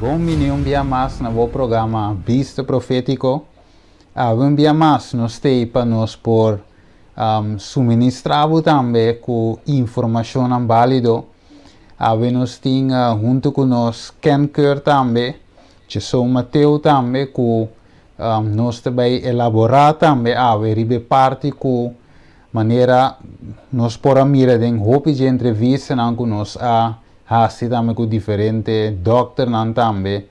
Bon bini un bia mas na bo programa Bista Profétiko. Awe un bia mas nos t'ei pa nos por suministrá bo tambe ku informashonnan bálido. Awe nos tin huntu ku nos Ken Keur tambe, Jason Mateo tambe ku nos ta bai elaborá tambe awe riba e parti ku manera nos por a mira den hopi dje entrevistanan ku nos a hasi tambe ku diferente dòkternan tambe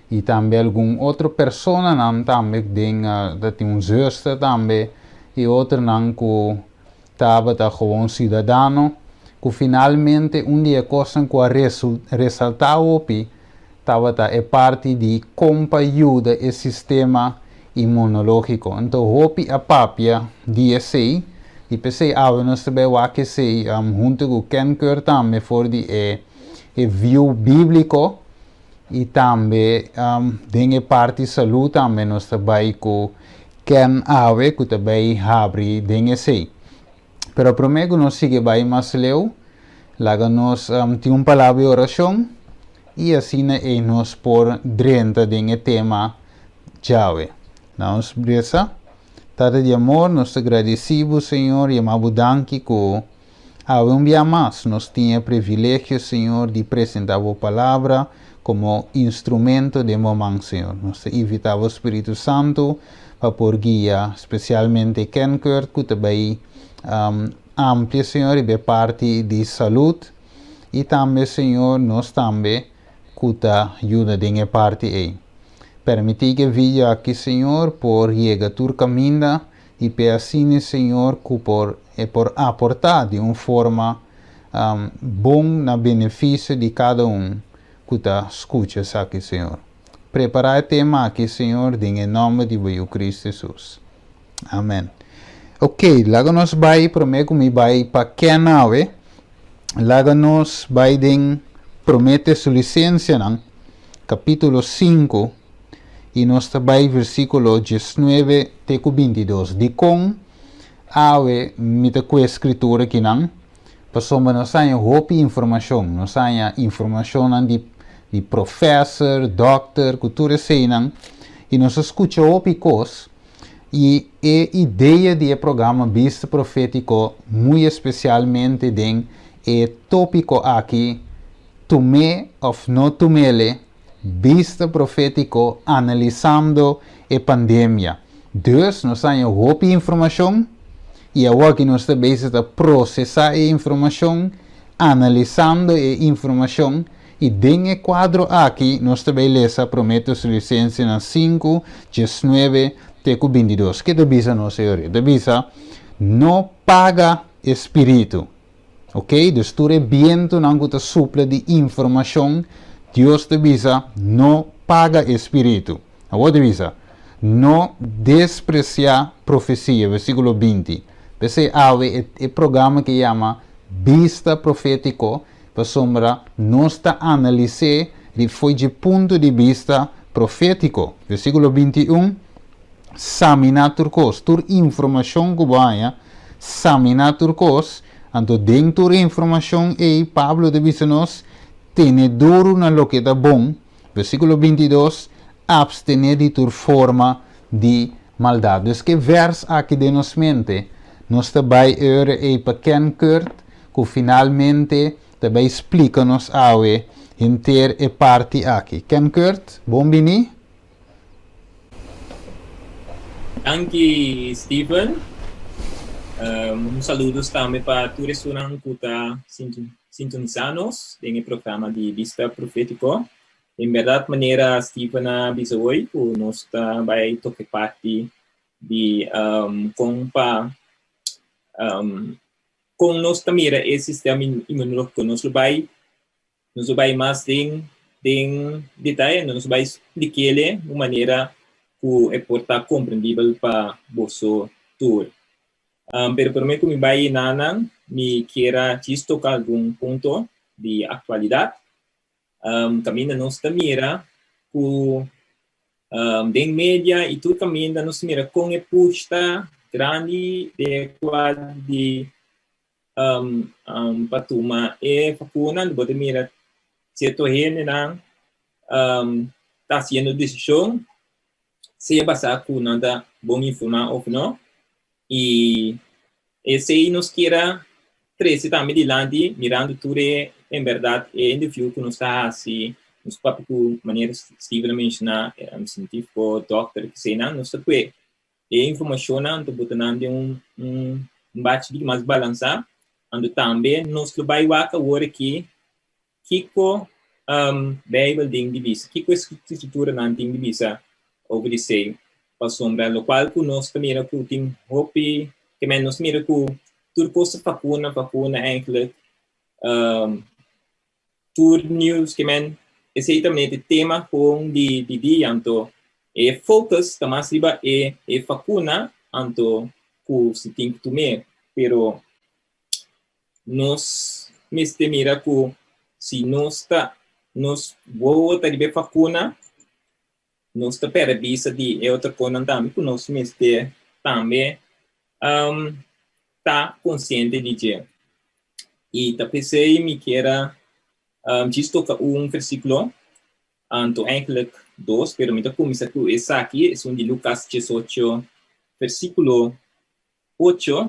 i tambe algun otro personanan tambe den ta tin un zuster tambe i otronan ku tabata gewoon siudadano ku finalmente un di e kosnan ku a resaltá hopi tabata e parti di kon pa yuda e sistema inmunológiko. Anto hopi a papia di esei i p'esei awe nos ta bai wak esei huntu ku Ken Keur tambe for di e e view bíbliko i tambe den e parti salú tambe nos ta bai ku Ken awe ku ta bai habri den esei. Pero promé ku nos sigui bai mas leu, laga nos tin un palabra di orashon i asina ei nos por drenta den e tema djawe. Nos resa. Tata di amor, nos ta gradisí bo, Señor, yama bo danki ku awe un bia mas nos tin e privilegio, Señor, di presentá bo Palabra komo instrumento den bo man, Señor. Nos ta invitá bo Spiritu Santu pa por guia spesialmente Ken Kurt ku ta bai amplia, Señor, riba e parti di salud i tambe, Señor, nos tambe ku ta yuda den e parti ei. Permití ku e video aki, Señor, por yega tur kaminda i p'e asina, Señor, ku por e por aportá di un forma bon na benefisio di kada un ku ta skucha esaki, Señor. Prepará e tema aki, Señor, den e nòmber di bo Yu Cristo Hesus. Amen. Ok, laga nos bai, promé ku mi bai pa Ken awe, laga nos bai den Promé Tesalonicensenan, kapítulo 5, i nos ta bai versíkulo 19 te ku 22. Dikon awe mi ta kue skritura akinan? Pasobra nos haña hopi informashon, nos haña informashonnan di di profèser, dòkter, ku tur eseinan, i nos a skucha hopi kos, i e idea di e programa Bista Profétiko, muy espesialmente den e tópiko aki, Tum'é òf no tum'ele, Bista Profétiko analisando e pandemia. Dus nos haña hopi informashon i awor ki nos ta bezig ta prosesá e informashon, analisando e informashon i den e kuadro aki nos ta bay lesa Promé Tesalonicensenan 5, 19 te ku 22. Ke ta bisa nos e ora? E ta bisa, No paga e spiritu. Ok, dus tur e bientunan ku ta supla di informashon, Dios ta bisa, no paga e spiritu. Awor ta bisa, no despresiá profesia, versíkulo 20. P'esei awe e e programa ke yama Bista Profétiko, pasobra nos ta analis'é di fo'i dje punto di bista profétiko. Versíkulo 21. Saminá tur kos, tur informashon ku bo haña, saminá tur kos. Anto den tur e informashon ei, Pablo ta bisa nos, Tene duru na loke ta bon. Versíkulo 22, Apstené di tur forma di maldat. Dus ku e vèrs aki den nos mente, nos ta bai e ora ei pa Ken Kurt, ku finalmente ta bai splika nos awe henter e parti aki. Ken Kurt, bon bini. Danki Steven. Un saludos tambe pa tur esunnan ku ta sintonisá nos den e programa di Bista Profétiko. En bèrdat manera Steven a bisa hoy ku nos ta bai toka e parti di kon pa kon nos ta mira e sistema inmunológiko. Nos lo bai Nos lo bai mas den den detaye, nos lo bai splik'ele un manera ku e por ta komprendibel pa boso tur. Pero promé ku mi bai enanan, mi kier a djis toka algun punto di aktualidat. Kaminda nos ta mira ku den media i tur kaminda nos ta mira kon e push ta grandi den e kuadro di pa tuma e vakuna, bo ta mira sierto hendenan ta hasiendo desishon sea basá ku nan ta bon informá òf no. I esei nos kier a trese tambe dilanti mirando tur e en bèrdat e interview ku nos ta hasi, nos papia ku manera Steven a menshoná, sientífiko, dòkter, keseinan, nos ta kue e informashonnan ta bota nan den un un bachi di mas balansá. Anto tambe nos lo bai wak awor aki kiko Beibel tin di bisa, kiko e Skrituranan tin di bisa over di esei. Pasobra lokual ku nos ta mira ku tin hopi, ke men nos mira ku tur kos ta vakuna, vakuna eigenlijk, tur news ke men esei ta mete tema gewoon di di dia anto e focus ta mas riba e e vakuna anto ku si tin ku tum'é pero nos mester mira ku si nos ta nos wowo ta riba e vakuna nos ta perde bista di e otro konan tambe ku nos mester tambe ta konsiente di dje. I ta p'esei mi kier a djis toka un versíkulo, anto eigenlijk dos, pero mi ta kuminsá ku esaki, esun di Lukas 18 versíkulo 8,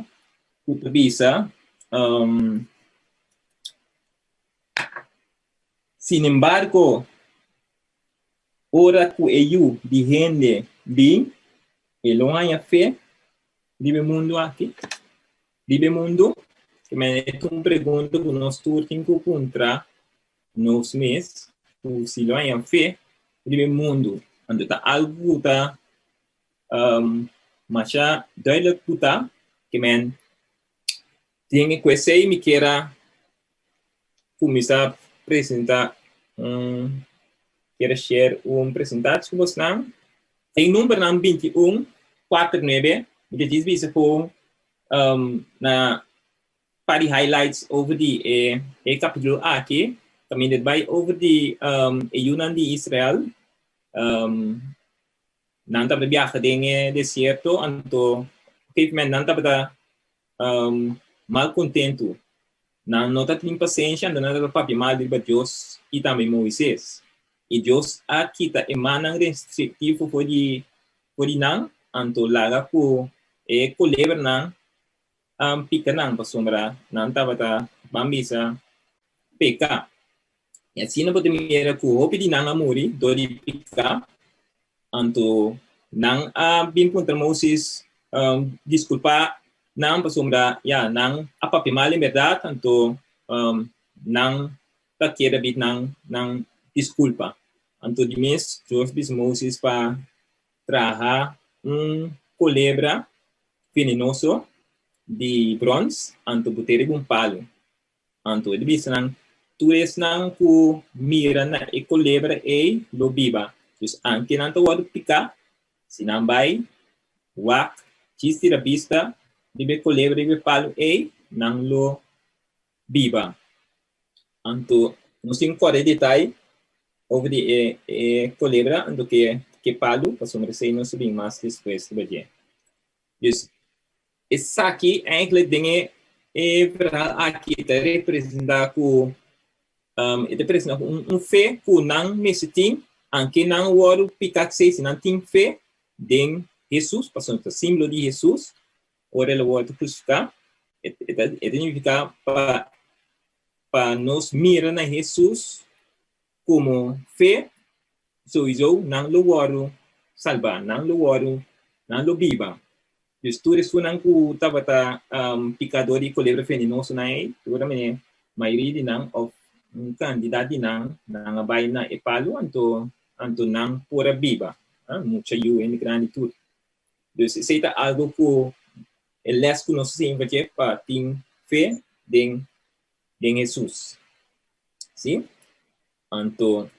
ku ta bisa, Sinembargo, ora ku e Yu di hende bin, e lo haña fe riba e mundu aki? Riba e mundu? Ke manera e ta un pregunta ku nos tur tin ku puntra nos mes, ku si lo haña fe riba e mundu. Anto ta algu ku ta masha duidelijk ku ta, ke men den e ku esei mi kier a kuminsá presentá un kier a share un presentatie ku bosnan. Den numbernan 21, 4, 9, mi ta djis bisa ku na par di highlights over di e e kapitulo aki, kaminda e bai over di e yunan di Israel. Nan tabata biaha den e desierto, anto op gegeven moment nan tabata mal kontentu. Nan no ta tin pasensia, anto nan tabata papia mal riba Dios i tambe Moises. I Dios a kita e mannan restriktivo for di for di nan, anto laga ku e kolebranan pika nan, pasobra nan tabata ban bisa peka. I asina bo ta mira ku hopi di nan a muri dor di piká. Anto nan a bin puntra Moses diskulpá nan pasobra ya nan a papia mal en bèrdat, anto nan ta keda bit nan nan diskulpa. Anto di mes Dios bisa Moses pa traha un kolebra venenoso di bròns anto bot'é riba un palu. Anto e bisa nan, Tur esnan ku mira na e kolebra ei lo biba. Dus anke nan ta wòrdu piká, si nan bai wak djis tira bista riba e kolebra riba e palu ei, nan lo biba. Anto nos tin ku kòrda e detay over di e e kolebra anto ke ke palu, pasobra esei nos ta bin mas despues riba dje. Dus esaki eigenlijk den e e verhaal aki ta representa ku um, e ta representa ku un, un fe ku nan mester tin, anke nan wòrdu piká ksei, si nan tin fe den Hesus, pasobra ta símbolo di Hesus, ora el a wòrdu krusifiká, e, e ta, e ta nifiká pa pa nos mira na Hesus komo fe Souiso nan lo wòrdu salbá, nan lo wòrdu, nan lo biba. Dus tur esunnan ku tabata pikadó di kolebra venenosonan ei, seguramente mayoria di nan òf un kantidat di nan, nan a bai na e palu, anto anto nan por a biba. Mucha yu, hende grandi, tur. Dus esei ta algu ku e lès ku nos a siña pa dje pa tin fe den den Hesus. Sí? Anto,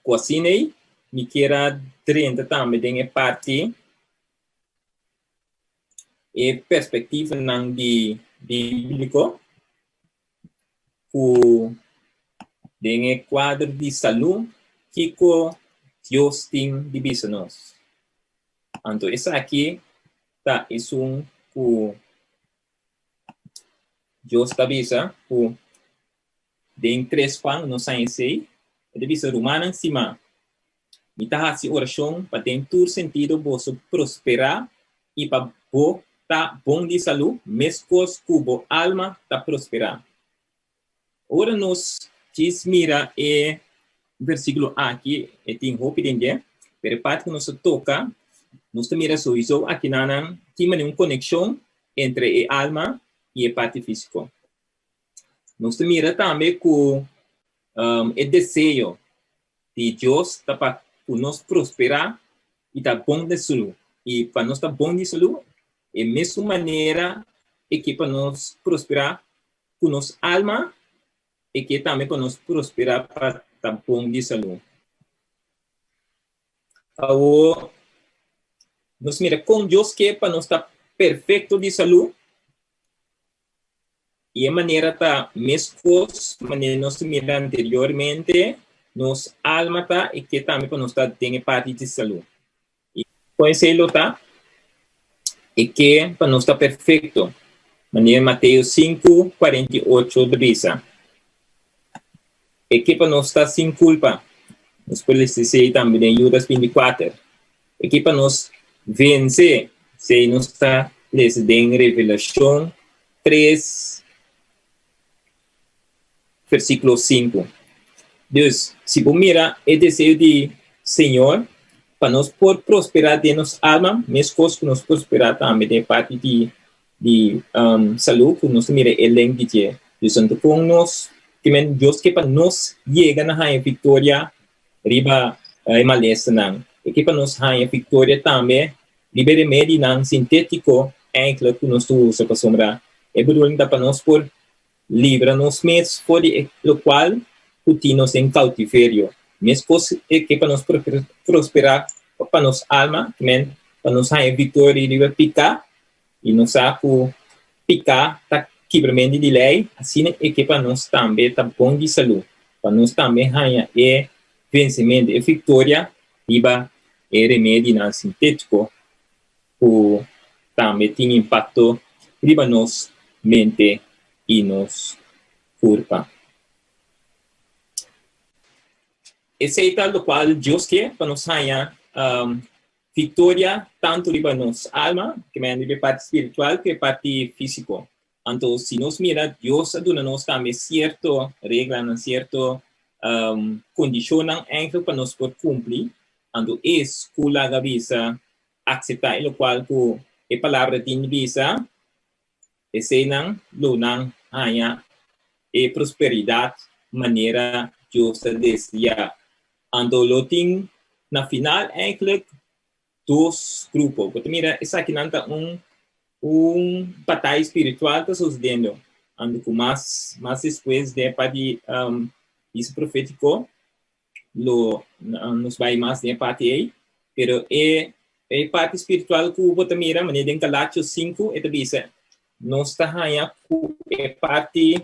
ku asina ei, mi kier a drenta tambe den e parti e perspektivanan di bíbliko ku den e kuadro di salú kiko Dios tin di bisa nos. Anto esaki ta esun ku Dios ta bisa ku den 3 Juan nos haña esei, e E ta bisa, Rumannan stimá, mi ta hasi orashon pa den tur sentido boso prosperá i pa bo ta bon di salú meskos ku bo alma ta prosperá. Ora nos djis mira e versíkulo aki, e tin hopi den dje, pero e parti ku nos ta toka, nos ta mira souiso akinanan tin manera un konekshon entre e alma i e parti físiko. Nos ta mira tambe ku e deseo di Dios ta pa ku nos prosperá i ta bon di salú. I pa nos ta bon di salú, e mesun manera e ke pa nos prosperá ku nos alma, e ke tambe pa nos prosperá pa ta bon di salú. Awor, nos mira kon Dios ke pa nos ta perfekto di salú, i e manera ta meskos manera nos a mira anteriormente, nos alma ta e ke tambe pa nos ta den e parti di salú. I kon esei lo ta? E ke pa nos ta perfekto, manera Mateo 5, 48 ta bisa. E ke pa nos ta sin kulpa. Nos por lesa esei tambe den Judas 24. E ke pa nos vense, esei nos ta lesa den Revelashon 3, versíkulo 5. Dus, si bo mira e deseo di Señor pa nos por prosperá den nos alma, meskos ku nos prosperá tambe den e parti di di um, salú, ku nos ta mira e link di dje. Dus anto kon nos, ke men Dios ke pa nos yega na haña viktoria riba e malesanan. E ke pa nos haña viktoria tambe riba e remedinan sintétiko enkele ku nos ta usa pasobra e bedoeling ta pa nos por Libra nos mes for di e lokual ku tin nos den kautiverio. Meskos e ke pa nos prosperá pa nos alma, men pa nos haña viktoria riba piká, i nos sa ku piká ta kibramentu di lei, asina e ke pa nos tambe ta bon di salú, pa nos tambe haña e vensementu, e viktoria riba e remedinan sintétiko ku tambe tin impakto riba nos mente i nos kurpa. Esei ta lokual Dios ke pa nos haña viktoria tantu riba nos alma, ke men riba e parti spiritual ku e parti físiko. Anto si nos mira, Dios a duna nos tambe sierto reglanan, sierto kondishonnan enkele pa nos por kumpli. Anto es ku laga bisa akseptá e lokual ku e palabra tin di bisa, eseinan lo nan haña e prosperidat manera Dios ta deseá. Anto lo tin na final eindelijk dos grupo. Bo ta mira esakinan ta un un bataya spiritual ta sosediendo. Anto ku mas mas despues den e parti di su profétiko lo nos bai mas den e parti ei, pero e e parti spiritual ku bo ta mira, manera den Galatios 5 e ta bisa, nos ta haña ku e parti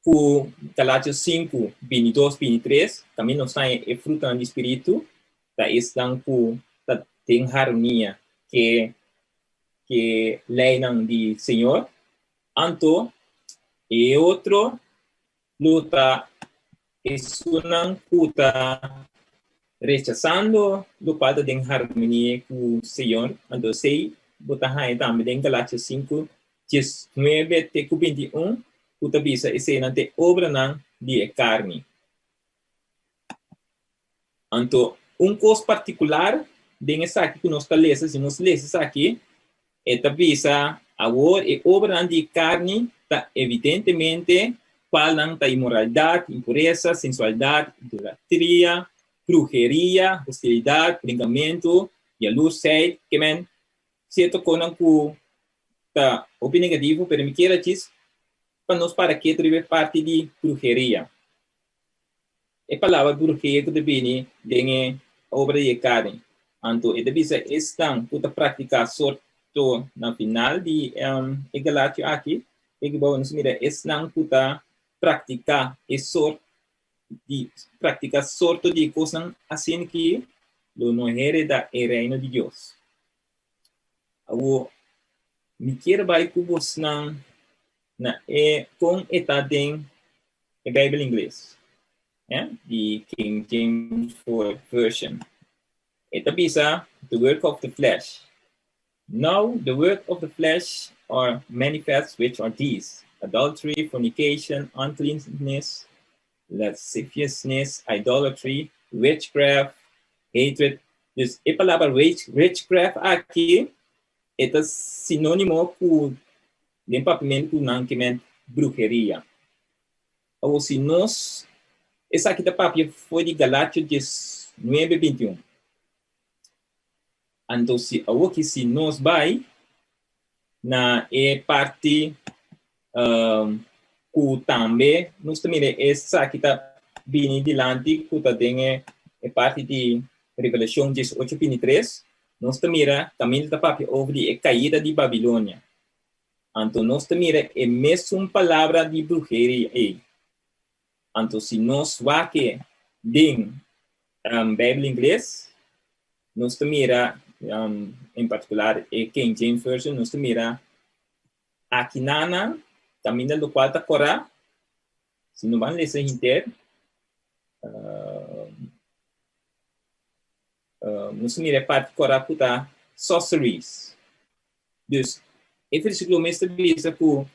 ku Galatios 5, 22, 23, tambe nos haña e frutanan di spiritu, ta esnan ku ta den harmonia ke ke leinan di Señor. Anto e otro Lo ta esunnan ku ta rechasando lokual ta den harmonia ku Señor. Anto esei bo ta haña tambe den Galatios 5, 19 te ku 21, ku ta bisa eseinan ta e obranan di e karni. Anto, un kos partikular den esaki ku nos ta lesa, si nos lesa esaki, e ta bisa, Awor e obranan di karni ta evidentemente kualnan ta inmoralidat, impuresa, sensualidat, idolatria, bruheria, hostilidat, brinkamentu, yalursheid, ke men sierto konan ku ta hopi negativo, pero mi kier a djis pa nos para ketu riba e parti di bruheria. E palabra bruheria ku ta bini den e obra di e karni. Anto e ta bisa esnan ku ta praktiká sorto na final di e Galatio aki, e gebou nos mira esnan ku ta praktiká e sort di praktiká sorto di kosnan asin ki lo no hereda e reino di Dios. Awor mi kier bai ku bosnan na e kon e ta den e Bijbel ingles. Eh, di King James Version. E ta bisa, the work of the flesh. Now the work of the flesh are manifest, which are these: adultery, fornication, uncleanness, lasciviousness, idolatry, witchcraft, hatred. Dus e palabra witchcraft aki ta sinónimo ku den papiamentu nan ke men bruheria. Awor si nos esaki ta papia for di Galatio 19, 21. Anto si awor ki si nos bai na e parti ku tambe nos ta mira esaki ta bini dilanti ku ta den e parti di Revelashon 18, 23, nos ta mira kaminda ta papia over di e kaida di Babilonia. Anto nos ta mira e mesun palabra di bruheria ei. Anto si nos wak den Bijbel ingles, nos ta mira, en partikular e King James Version, nos ta mira akinana kaminda lokual ta korá, si no ban lesa henter, nos ta mira e parti korá ku ta sorceries. Dus, e versíkulo mes ta bisa ku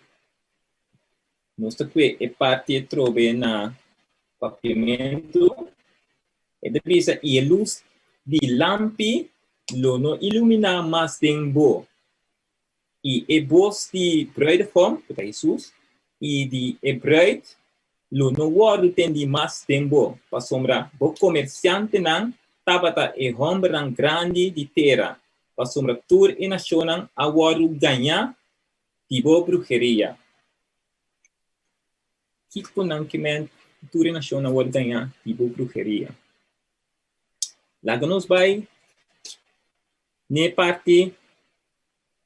nos ta kue e parti trobe na papiamentu. E ta bisa, i e lus di lampi lo no iluminá mas den bo. I e bos di bruidegom, ku ta Hesus, i di e bruid lo no wòrdu tendí mas den bo, pasobra bo komersiantenan tabata e hòmbernan grandi di tera, pasobra tur e nashonnan a wòrdu gañá di bo bruheria. Kiko nan ke men tur e nashonnan a wòrdu gañá di bo bruheria? Laga nos bai n'e parti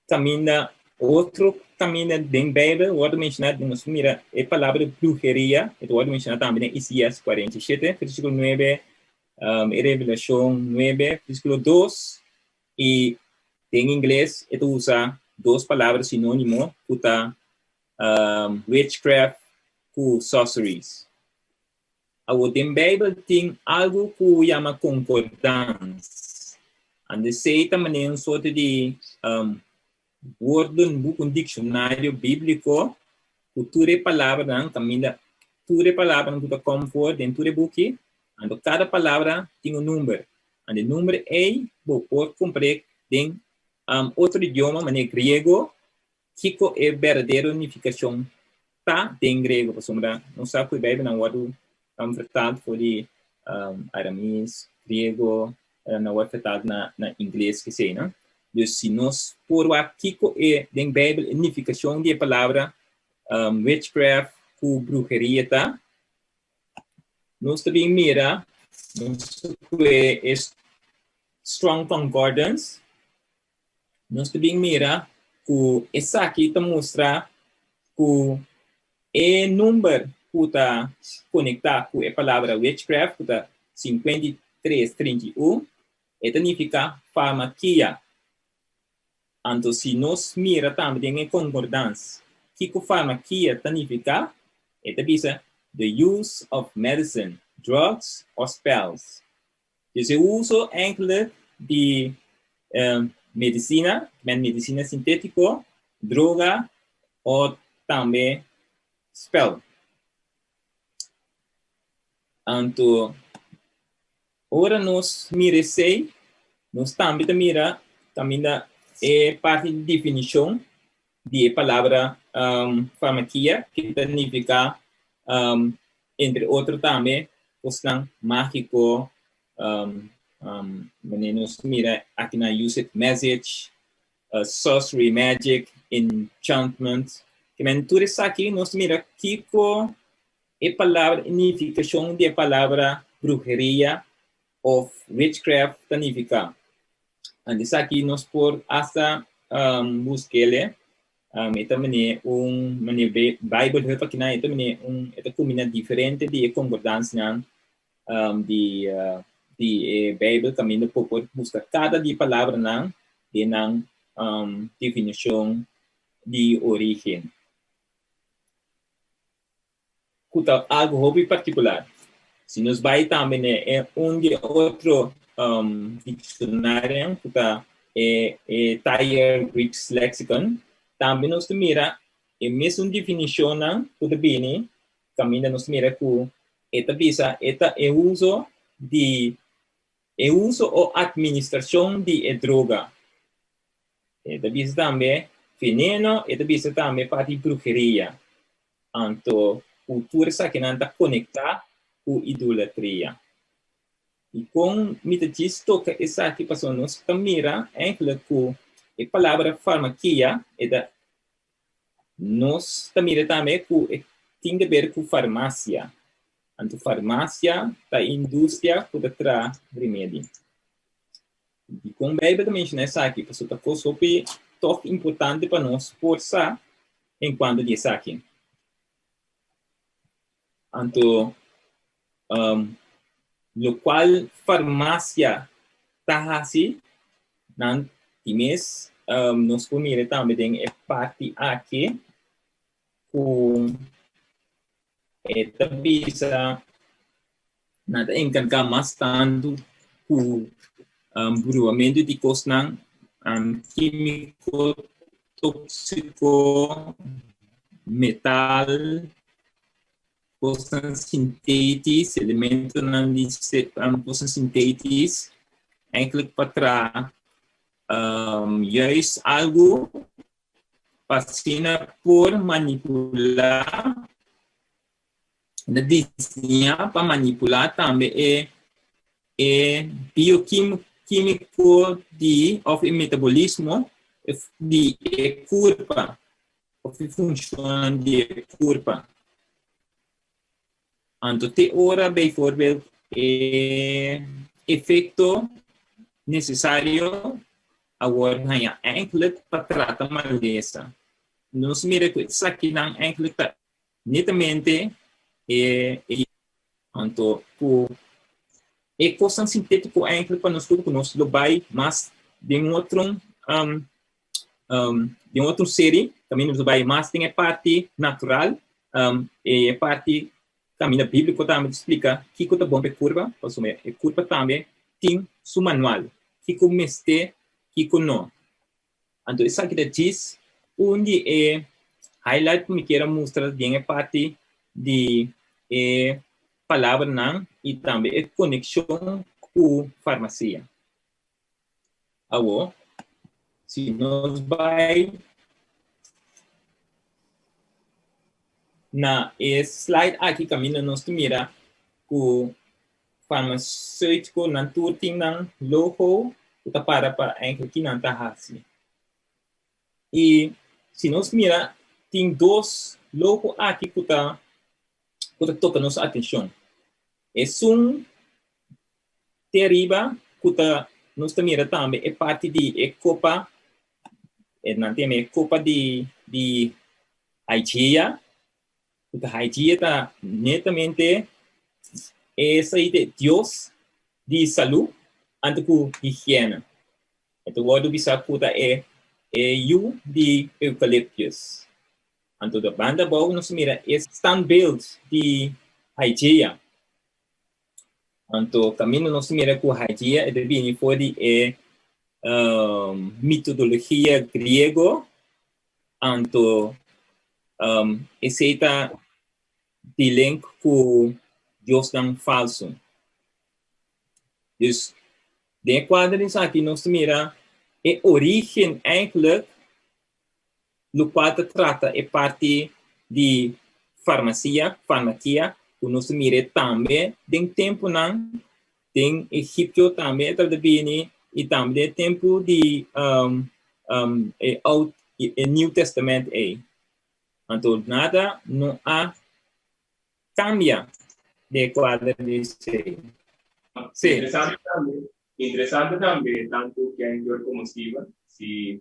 kaminda otro kaminda den Beibel wòrdu menshoná, nos mira e palabra bruheria, e ta wòrdu menshoná tambe den Isaías 47, versíkulo 9, e Revelashon 9, versíkulo 2, i den ingles e ta usa dos palabra sinónimo ku ta witchcraft ku sorceries. Awor den Beibel tin algu ku yama konkordans. Ande esei ta manera un sorto di woordenboek, un dikshonario bíbliko ku tur e palabranan kaminda tur e palabranan ku ta kòm for den tur e buki, anto kada palabra tin un number. Ande e number ei bo por kumpr'é den otro idioma manera griego Kiko e berdadero nifikashon ta den griego? Pasobra nos sa ku e Beibelnan wòrdu vertaald for di aramees, griego, nan wòrdu vertaald na na ingles kesei, no? Dus si nos por wak kiko e den Beibel e nifikashon di e palabra witchcraft ku bruheria ta, nos ta bin mira nos ta kue e Strong Concordance. Nos ta bin mira ku esaki ta mustra ku e number ku ta konektá ku e palabra witchcraft, ku ta 5331, e ta nifiká farmakia. Anto si nos mira tambe den e konkordans kiko farmakia ta nifiká, e ta bisa the use of medicine, drugs or spells. Dus e uso enkele di medisina, men medisina sintétiko, droga o tambe spel. Anto ora nos mira esei, nos tambe ta mira kaminda e parti di definishon di e palabra farmakia, ke ta nifiká entre otro tambe kosnan mágiko, manera nos mira aki na use it message, sorcery, magic, enchantment. Ke men tur esaki nos mira kiko e palabra, e nifikashon di e palabra bruheria òf witchcraft ta nifiká. Anto esaki nos por hasta busk'el. E ta manera un manera Bijbel Hub akinan e ta manera un e ta combina diferente di e concordancianan di di e Bijbel caminda por por busca cada di e palabranan den nan definicion di origen. Cu ta algo hopi particular. Si nos bai tambe na e un di e otro diccionarionan ku ta e e Thayer Greeks Lexicon, tambe nos ta mira e mesun definishonnan ku ta bini kaminda nos ta mira ku e ta bisa e ta e uso di e uso o atministrashon di e droga. E ta bisa tambe veneno, e ta bisa tambe parti bruheria. Anto ku tur esakinan ta konektá ku idolatria. I kon mi ta djis toka esaki pasobra nos ta mira eigenlijk ku e palabra farmakia e ta nos ta mira tambe ku e tin de ber ku farmasia. Anto farmasia ta e industria ku ta traha remedi. Dikon Beibel ta menshoná esaki? Pasobra ta kos hopi tòg importante pa nos por sa en kuanto di esaki. Anto, lokual farmasia ta hasi, nan di mes nos por mira tambe den e parti aki ku e ta bisa nan ta enkargá mas tantu ku bruamentu di kosnan kímiko, tóksiko, metal, kosnan sintétis, elementonan di kosnan sintétis, eigenlijk pa traha juist algu pa asina por manipulá, ta diseñá pa manipulá tambe e e biokímiko di òf e metabolismo di e kurpa òf e funshonnan di e kurpa. Anto te ora bijvoorbeeld e efecto necesario a word haña eigenlijk pa trata malesa. Nos mira cu esakinan eigenlijk ta netamente e e anto cu e cosnan sintetico eigenlijk pa nos tur cu nos lo bay mas den otro den otro serie caminda nos bai mas den e parti natural e parti caminda bíblico tambe ta splica kiko ta bon pa e curpa, pasobra e curpa tambe tin su manual, kiko mester, kiko no. Anto esaki ta djis un di e highlight ku mi kier a mustra den e parti di e palabranan i tambe e konekshon ku farmasia. Awor, si nos bai na e slide aki kaminda nos ta mira ku farmaseutikonan tur tin nan logo ku ta para pa eigenlijk ki nan ta hasi. I si nos mira tin dos logo aki ku ta ku ta toka nos atenshon. Esun te ariba ku ta nos ta mira tambe e parti di e kopa e nan ta yama e kopa di di Hygeia ku ta Hygeia ta netamente esei ta e dios di salu anto ku higiena e ta wòrdu bisa ku ta e e yu di eukaliptus anto di banda abou nos ta mira e standbeeld di Hygeia. Anto kaminda nos mira ku Hygeia e ta bini for di e mitodologia griego, anto esei ta di link ku diosnan falsu. Dus den e kuadro esaki nos ta mira e origen eigenlijk lokual ta trata e parti di farmasia, farmakia, ku nos ta mir'é tambe den tempunan den Egipto tambe e tabata bini i tambe den e tempu di e Oud e Nieuw Testament ei. Anto nada no a kambia den e kuadro di esei. Sí. Interesante tambe, interesante tambe tantu Ken George komo Steven, si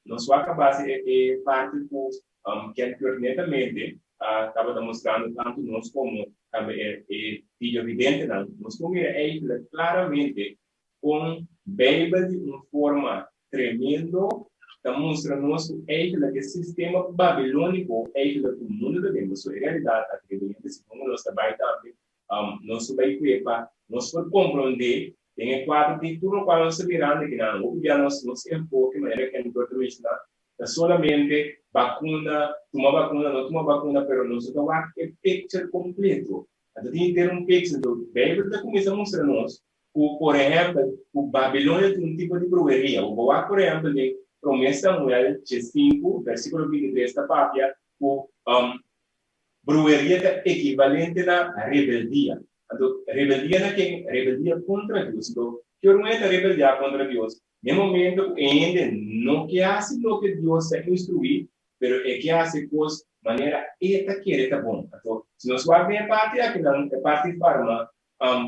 nos wak a base e parti ku Ken George netamente tabata mustrando tantu nos komo tambe e videovidentenan, nos por mira eigenlijk klaramente Kon Beibel di un forma tremendo ta mustra nos ku eigenlijk e sistema babilóniko eigenlijk ku mundu ta den, pasobra e realidat aki riba hende segun ku nos ta bai tambe. Nos ta bai kue pa nos por komprondé den e kuadro di tur lokual nos ta mirando akinan. Hopi bia nos nos enfoke, manera Ken Dor ta menshoná, ta solamente bakuna, tuma bakuna, no tuma bakuna, pero nos no ta wak e picture kompleto. Anto tin henter un picture. Anto Beibel ta kuminsá mustra nos ku, por ehèmpel, ku Babilonia tin un tipo di brueria. Bo por wak, por ehèmpel, den Promé Samuel diesinku, versíkulo 23 ta papia ku brueria ta ekivalente na rebeldia. Anto, rebeldia na ken? Rebeldia kontra Dios. Anto, ki ora un hende ta rebeldiá kontra Dios? Na e momento ku e hende no ke hasi loke Dios ta instruí, pero e ke hasi kos manera e ta kere ta bon. Anto, si nos wak den e parti akinan, e parti farma,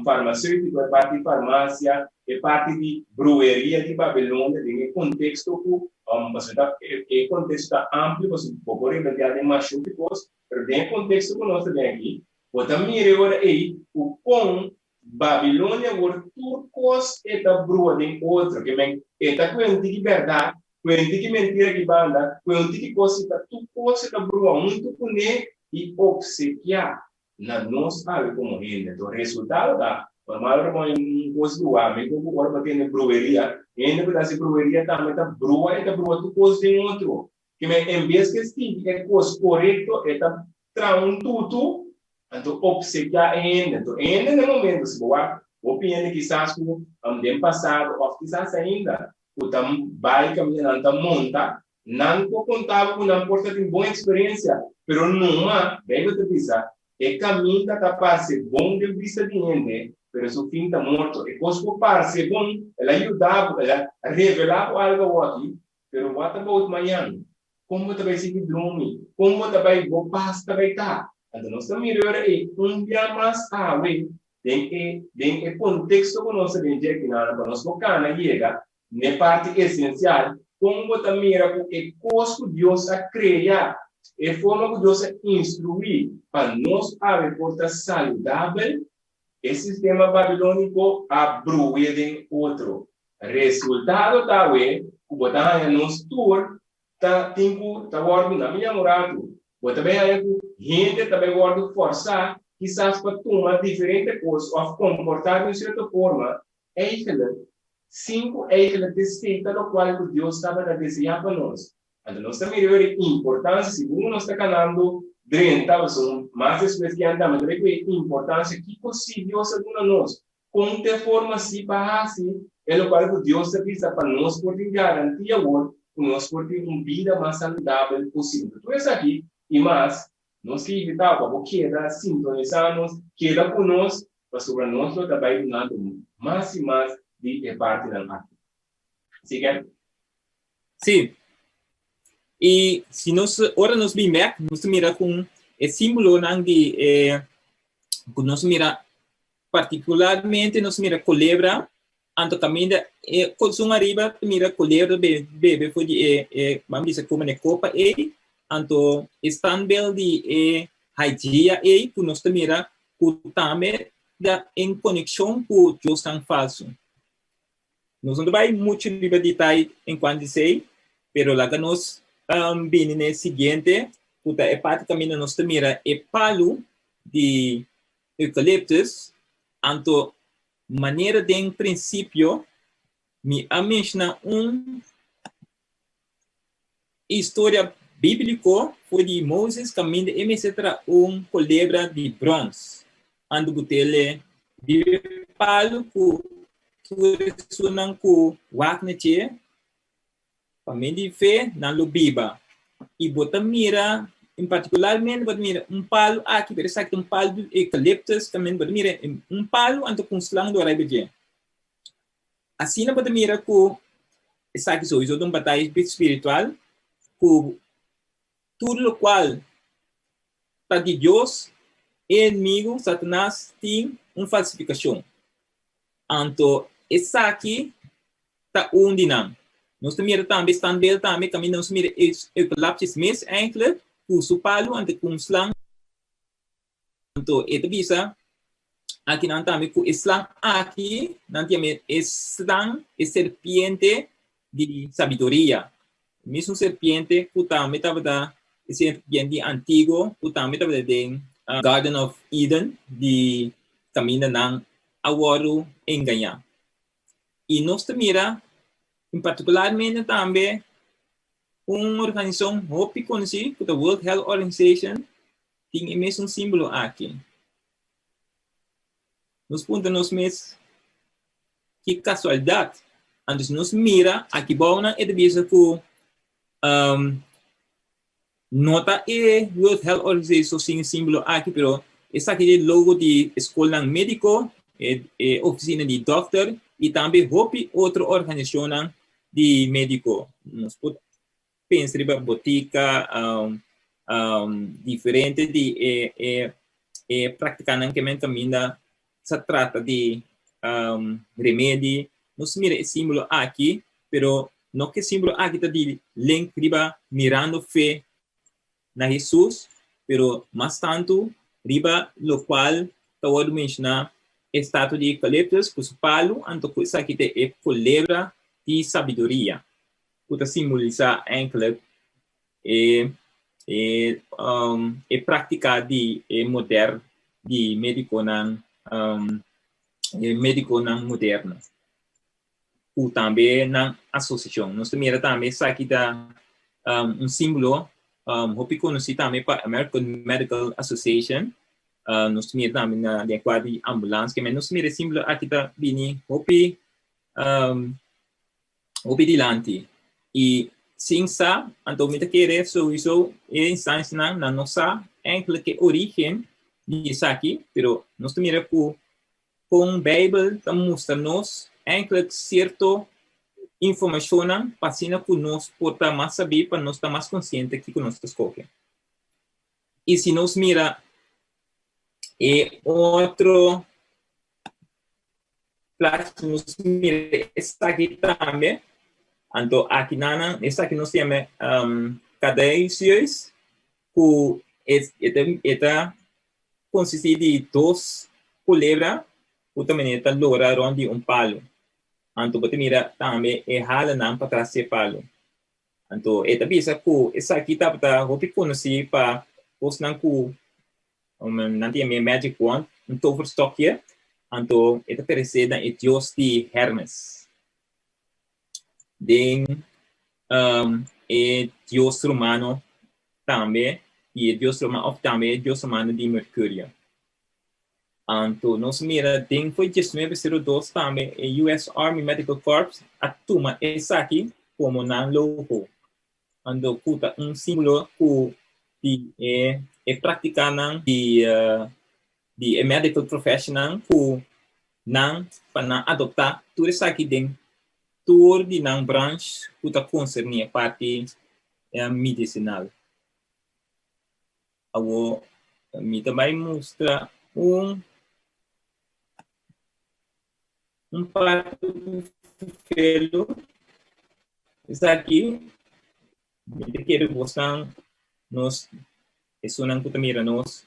farmaseutiko, e parti farmasia, e parti di brueria di Babilonia den e konteksto ku, pasobra ta e konteksto ta amplio, pasobra bo por rebeldiá den masha hopi kos, pero den e konteksto ku nos ta den aki, bo ta mira e ora ei ku kon Babilonia awor tur kos e ta brua den otro, ke men e ta ku e un tiki bèrdat, ku e un tiki mentira ki banda, ku e un tiki kos i ta tur kos e ta brua huntu kuné i opsekiá na nos awe komo hende. Enton resultado ta, normal ora bo un kos bruá, men ku ora bo tene brueria, hende ku ta hasi brueria tambe ta brua, e ta brua tur kos den otro. Ke men en bes ke sigui e kos korekto e ta traha un tutu, anto opsekiá e hende. Anto e hende na e momento si bo wak hopi hende kisas ku den pasado òf kisas ainda ku ta bai kaminda nan ta monta, nan por konta bo ku nan por ta tin bon eksperensia, pero numa, Beibel ta bisa, e kaminda ta parse bon den bista di hende, pero su fin ta morto. E kos por parse bon, el a yuda bo, el a revelá bo algu awoki, Pero what about mañan? Kon bo ta bai sigui drumi? Kon bo ta bai bo pas ta bai ta? Anto nos ta mira ora ei un bia mas awe den e den e konteksto ku nos ta den dje akinan pa nos por kana yega n'e parti esensial, kon bo ta mira ku e kos ku Dios a krea, e forma ku Dios a instruí pa nos awe por ta saludabel, E sistema babilóniko a bru'é den otro. Resultado ta awe ku bo ta haña nos tur ta tin ku ta wòrdu na mi un ratu. Bo ta bai haña ku hende ta bai wòrdu fòrsá kisas pa tuma diferente kos òf komportá di un sierto forma Eigenlijk, sin ku eigenlijk ta esei ta lokual ku Dios tabata deseá pa nos. Anto nos ta mira e importansia, segun ku nos ta kanando drenta, pasobra mas despues ki andamos ta bay ku e importansia kiko si Dios a duna nos, kon ta e forma si pa hasi e lokual ku Dios ta bisa pa nos por tin garantia awor ku nos por tin un bida mas saludabel posibel. Tur esaki i mas nos ke invitá bo pa bo keda sintonisá nos, keda ku nos, pasobra nos lo ta bay dunando mas i mas di e partinan aki. Sigue. Sí. I si nos, ora nos bin bek, nos ta mira kon e símbolonan di e, ku nos mira partikularmente nos mira kolebra, anto kaminda e kolson ariba ta mira kolebra be, bebe for di e, e ban bisa kome na e kopa ei, anto e standbeeld di e haidia ei ku nos ta mira ku tambe ta en konekshon ku diosnan falsu. Nos no ta bai muchu riba detaye en kuantu esei, pero laga nos bini na e siguiente, ku ta e parti kaminda nos ta mira e palu di eukaliptus. Anto, manera den prinsipio mi a menshoná un historia bíbliko for di Moses kaminda e mester traha un kolebra di bròns. Anto ku tele riba e palu ku tur esunnan ku wak na dje, pa medio di fe nan lo biba. I bo ta mira, en partikularmente bo ta mira un palu aki, pero esaki ta un palu di eukaliptus, kaminda bo ta mira un palu anto ku un slang dor riba dje. Asina bo ta mira ku esaki souiso ta un bataya spiritual ku tur lokual ta di Dios, e enemigu, Satanas, tin un falsifikashon. Anto esaki ta un di nan. Nos ta mira tambe standbeeld tambe kaminda nos ta mira e eukalaptus mes eindelijk ku su palu anto ku un slang. Anto e ta bisa akinan tambe ku e slang aki nan ta yama e slang, e serpiente di sabiduria. Mesun serpiente ku tambe tabata e serpiente di antiguo ku tambe tabata den Garden of Eden di. kaminda nan a wòrdu engañá. I nos ta mira en partikularmente tambe un organisashon hopi konosí ku ta World Health Organization tin e mesun símbolo aki. Nos puntra nos mes ki kasualidat. Anto si nos mira aki bounan e ta bisa ku no ta e World Health Organization so sin e símbolo aki pero esaki ta e logo di e skolnan médiko, e ofisina di dòkter i tambe hopi otro organisashonnan di médiko. Nos por pensa riba botica, diferente di e e e practicanan ke men caminda sa trata di remedi. Nos mira e simbolo aki, pero no ke simbolo aki ta di link riba mirando fe na Hesus, pero mas tantu riba lokual ta wòrdu menshoná e statua di eukaliptus ku su palu, anto ku esaki ta e kolebra di sabiduria, ku ta simbolisá enkele e e e práktika di e moder di médikonan e médikonan moderno. Ku tambe nan asosiashon. Nos ta mira tambe esaki ta un símbolo hopi konosí tambe pa American Medical Association. Nos ta mira tambe na den kuadro di ambulans. Ke men nos ta mira e símbolo aki ta bini hopi hopi dilanti. I sin sa, anto mi ta kere souiso e instansianan nan no sa enkele ke orígen di esaki, pero nos ta mira ku Kon Beibel ta mustra nos enkele sierto informashonnan pa asina ku nos por ta mas sabí, pa nos ta mas konsiente kiko nos ta skohe. I si nos mira e otro plachi, nos mira esaki tambe, anto aki nan esaki nos yama caduceus, ku e ta konsistí di dos kulebra ku ta manera ta lora rònt di un palu. Anto bo ta mira tambe e halanan patras di e palu. Anto e ta bisa ku esaki tabata hopi konosí pa kosnan ku nan ta yama e magic wand, un toverstokje. Anto e ta peresé na e dios di Hermes. Den e dios romano tambe i e dios romano of tambe e dios romano di Mercurio. Anto nos mira den foi 1902 tambe e US Army Medical Corps a tuma esaki komo nan logo. Anto ku ta un símbolo ku di e e praktikanan di di e medical professionnan ku nan pa nan adoptá tur esaki den tur di nan branch ku ta konserní e parti medisinal. Awor mi ta bai mustra un un parti ku felu esaki. Mi ta kere bosnan nos esunnan ku ta mira nos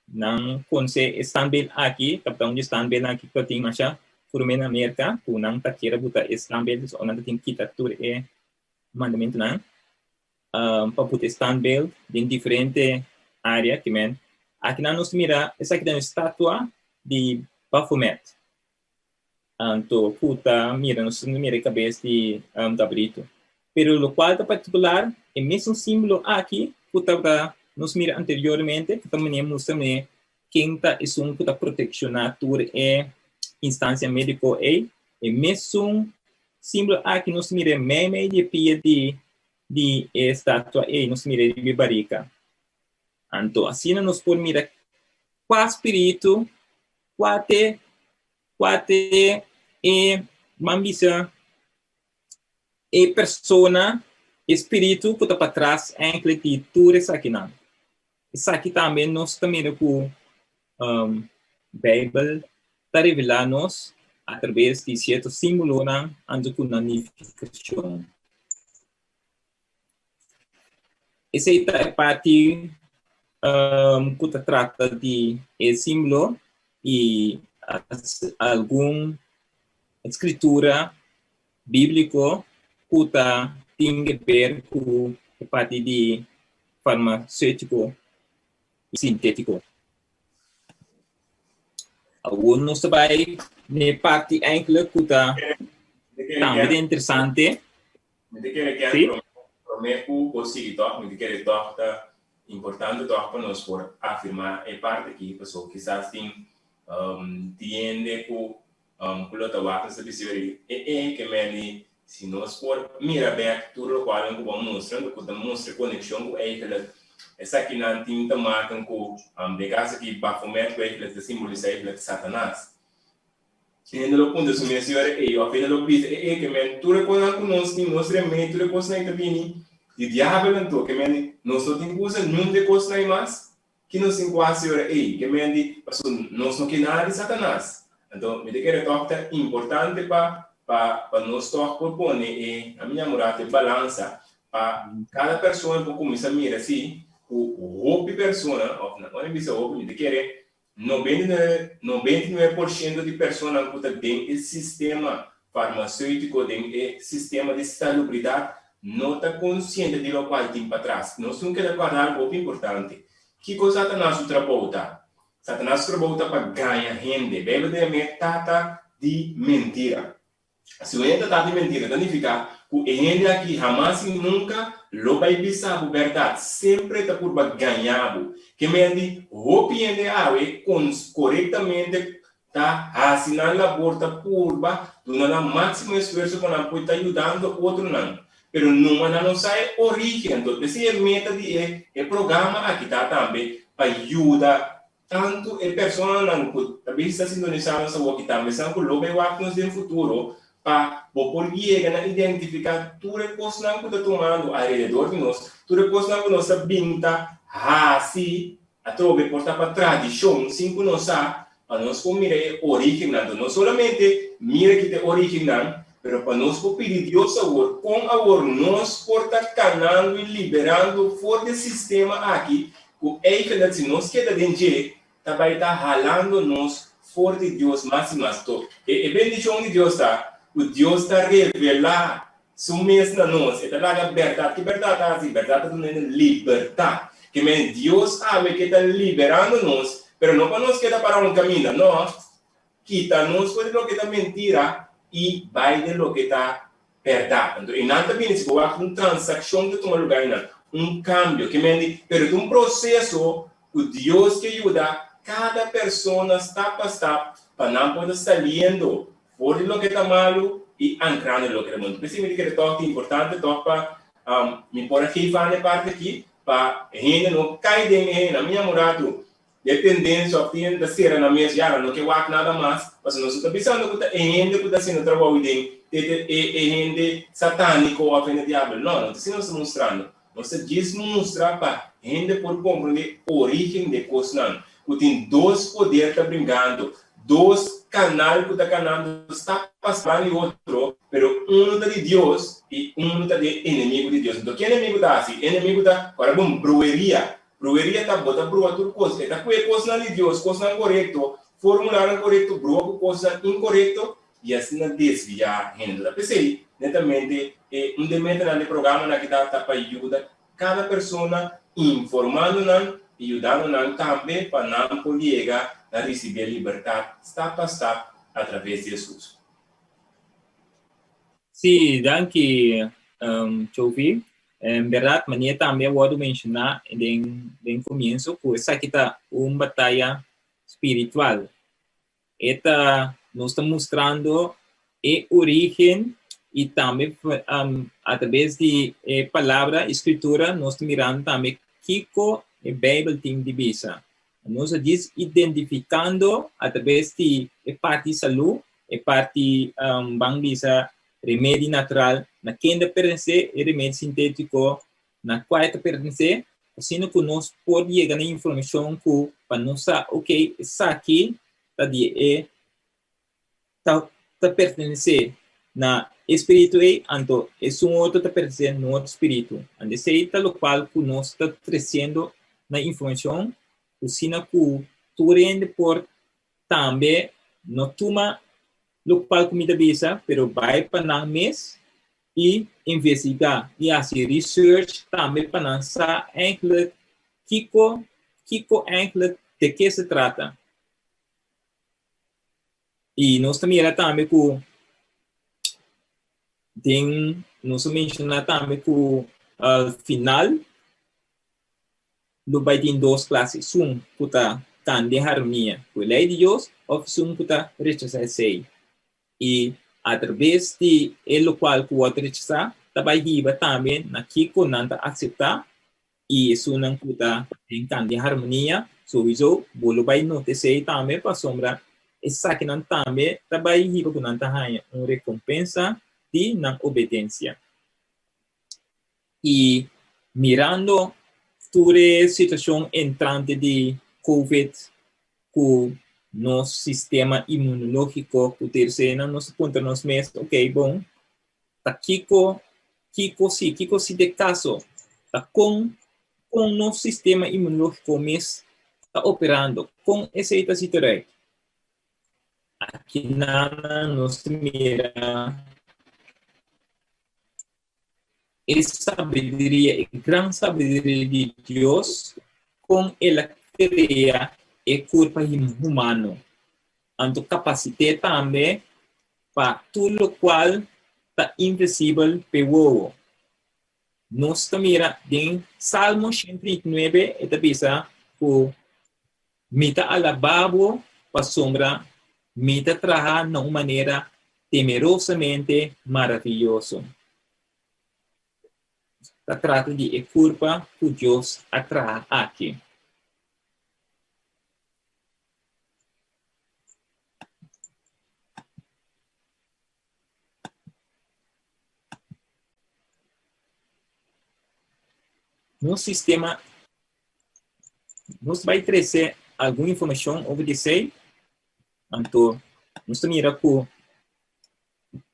nan konse e standbeeld aki tabata un di e standbeeldnan aki ku ta tin masha prome na Merka ku nan ta kere buta e standbeeld so nan ta tin kita tur e mandamentunan pa buta e standbeeld den diferente area ki men akinan nos ta mira esaki ta un estatua di Baphomet. Anto ku ta mira nos ta mira e kabes di kabritu. Pero lokual ta partikular e mesun símbolo aki ku tabata nos mira anteriormente ku ta manera mustra manera ken ta esun ku ta protekshoná tur e instansia médiko ei, e mesun símbolo aki nos mira mei mei di e pia di di e statua ei, nos mira riba e barika. Anto asina nos por mira kua spiritu, kua te Kua te e man bisa e persona, e spiritu ku ta patras enkele di tur esakinan. Esaki tambe nos ta mira ku Beibel ta revelá nos atraves di sierto símbolonan anto ku nan nifikashon. Esei ta e parti ku ta trata di e símbolo i algun skritura bíbliko ku ta tin ke ber ku e parti di farmaseutiko i sintétiko. Awor nos ta bai na e parti eigenlijk ku ta tambe ta interesante. Mi ta kere Ken Sí. prome ku bo sigui tòg, mi ta kere tòg ta importante tòg pa nos por afirmá e parti aki, pasobra kisas tin hende ku ku lo ta wak nos ta bisa yori e e ke meni si nos por mira bek tur lokualnan ku bo a mustra, ku ta mustra konekshon ku eigenlijk esakinan tin ta maken ku den kaso aki Baphomet ku eigenlijk ta simbolisá eigenlijk Satanas. Hende lo puntra su mes yora ei òf hende lo bisa e e ke men tur e kosnan ku nos tin, nos remei, tur e kosnan ei ta bini di diabel anto ke men nos no tin ku usa niun di e kosnan ei mas. Ki nos tin ku hasi ora ei? Ke men di, Pasobra nos no ke nada di Satanas. Anto, mi ta kere tòg ta importante pa pa pa nos tòg por pone e, ami ña muratu, e balansa pa kada persona por kuminsá mira si ku hopi persona, òf na ora mi bisa hopi mi ta kere 99% di personanan ku ta den e sistema farmaseutiko, den e sistema di salubridat, no ta konsiente di lokual tin patras. Nos tin keda kòrda algu hopi importante. Kiko Satanas su trabou ta? Satanas su trabou ta pa gaña hende. Beibel ta yam'é tata di mentira. Si un hende ta tata di mentira ta nifiká ku e hende aki hamas i nunka lo bai bisa bo bèrdat, semper e ta purba gaña bo. Ke men di hopi hende awe korektamente ta hasi nan labor ta purba duna nan máksimo esfuerso pa nan por ta yudando otronan, pero numa nan no sa e orígen. Enton p'esei e meta di e programa aki ta tambe pa yuda Tantu e personanan ku ta bin sta sintonisá nos awoki tambe esnan ku lo bai wak nos den futuro pa bo por yega na identifiká tur e kosnan ku ta tumando alrededor di nos, tur e kosnan ku nos ta bin ta hasi atrobe por ta pa tradishon sin ku nos sa, pa nos por mira e orígennan. Anto no solamente mira ki ta e orígennan, pero pa nos por pidi Dios awor kon awor nos por ta kanando i liberando for di e sistema aki Ku eigenlijk si nos keda den dje, ta bai ta halando nos for di Dios mas i mas. To e bendishon di Dios ta ku Dios ta revelá Su mes na nos. E ta laga bèrdat. Ki bèrdat ta hasi? Bèrdat ta duna hende libertat. Ke men Dios awe ke ta liberando nos, pero no pa nos keda para un kaminda, no. Kita nos for di loke ta mentira i bai den loke ta bèrdat. Anto einan ta bini si bo wak un transakshon ta tuma lugá einan, un kambio. Ke men di, pero ta un proseso ku Dios ke yuda kada persona stap pa stap pa nan por ta saliendo for di loke ta malu i ankrando den loke ta bon. P'esei mi ta kere tòg ta importante tòg pa mi por a geef aan e parti aki pa hende no kai den e hende. Mi yamuratu E tendensia of tin ta sera nan mes ya nan no ke wak nada mas, pasobra nos no ta bisando ku ta e hende ku ta hasiendo trabou den te te e e hende sataniko of hende diabel, no, no ta asina nos ta mustrando, nos ta djis mustra pa hende por komprende origen de kosnan, ku tin dos poder ta bringando, dos kanal ku ta kanando stap pa stap di otro, pero uno ta di Dios i uno ta di e enemigo di Dios. Enton ke enemigo ta hasi? E enemigo ta ora bo brueria Brueria ta bo ta brua tur kos. E ta kue kosnan di Dios, kosnan korekto, formulanan korekto, brua ku kosnan inkorekto i asina desviá hende. Ta p'esei, netamente, e un di e metanan di e programanan aki ta ta pa yuda kada persona, informando nan i yudando nan tambe pa nan por yega na risibí e libertat stap pa stap atraves di Hesus. Sí, danki, Chovi. En berdad, manera tambe a wordo menciona den den comienzo, cu esaki ta un bataya spiritual. E ta, nos ta mustrando e origen y tambe um, a través di e palabra y scritura nos ta mirando tambe kico e Bijbel tin di bisa. Nos a djis identificando a través di e parti salud, e parti um, ban bisa remedi natural, na ken ta pertencé e remedi sintético, na cua e ta pertencé, asina cu nos por yega na informacion cu pa nos sa, ok, esaki ta di e ta ta pertenesé na e spiritu ei, anto esun otro ta pertenesé na otro spiritu. Anto esei ta lokual ku nos ta tresiendo na informashon, kusina ku tur hende por tambe no tuma lokual ku mi ta bisa, pero bai pa nan mes i investigá i hasi research tambe pa nan sa eindelijk kiko kiko eindelijk de ke se trata. I nos ta mira tambe ku den nos a menshoná tambe ku al final lo bai tin dos klase, esun ku ta kanda den harmonia ku e lei di Dios òf esun ku ta rechasá esei. I atraves di e lokual ku wòrdu rechasá ta bai hiba tambe na kiko nan ta aseptá i esunnan ku ta den kanda den harmonia, souiso bo lo bai nota esei tambe pasobra esakinan tambe ta bai hiba ku nan ta haña un rekompensa di nan obedensia. I mirando tur e situashon entrante di Covid ku nos sistema imunológiko ku tersenan nos ta puntra nos mes, ok bon, ta kiko kiko si kiko si ta e kaso ta kon kon nos sistema imunológiko mes ta operando kon esei ta sita rei akinan nos ta mira e sabiduria e gran sabiduria di Dios kon el a krea e kurpa humano anto kapasit'é tambe pa tur lokual ta invisibel p'e wowo. Nos ta mira den Salmo 139 e ta bisa ku Mi ta alabá bo pasobra mi ta traha na un manera temerosamente maravioso. Ta trata di e kurpa ku Dios a traha aki. Nos sistema nos bai trese algun informashon over di esei, anto nos ta mira ku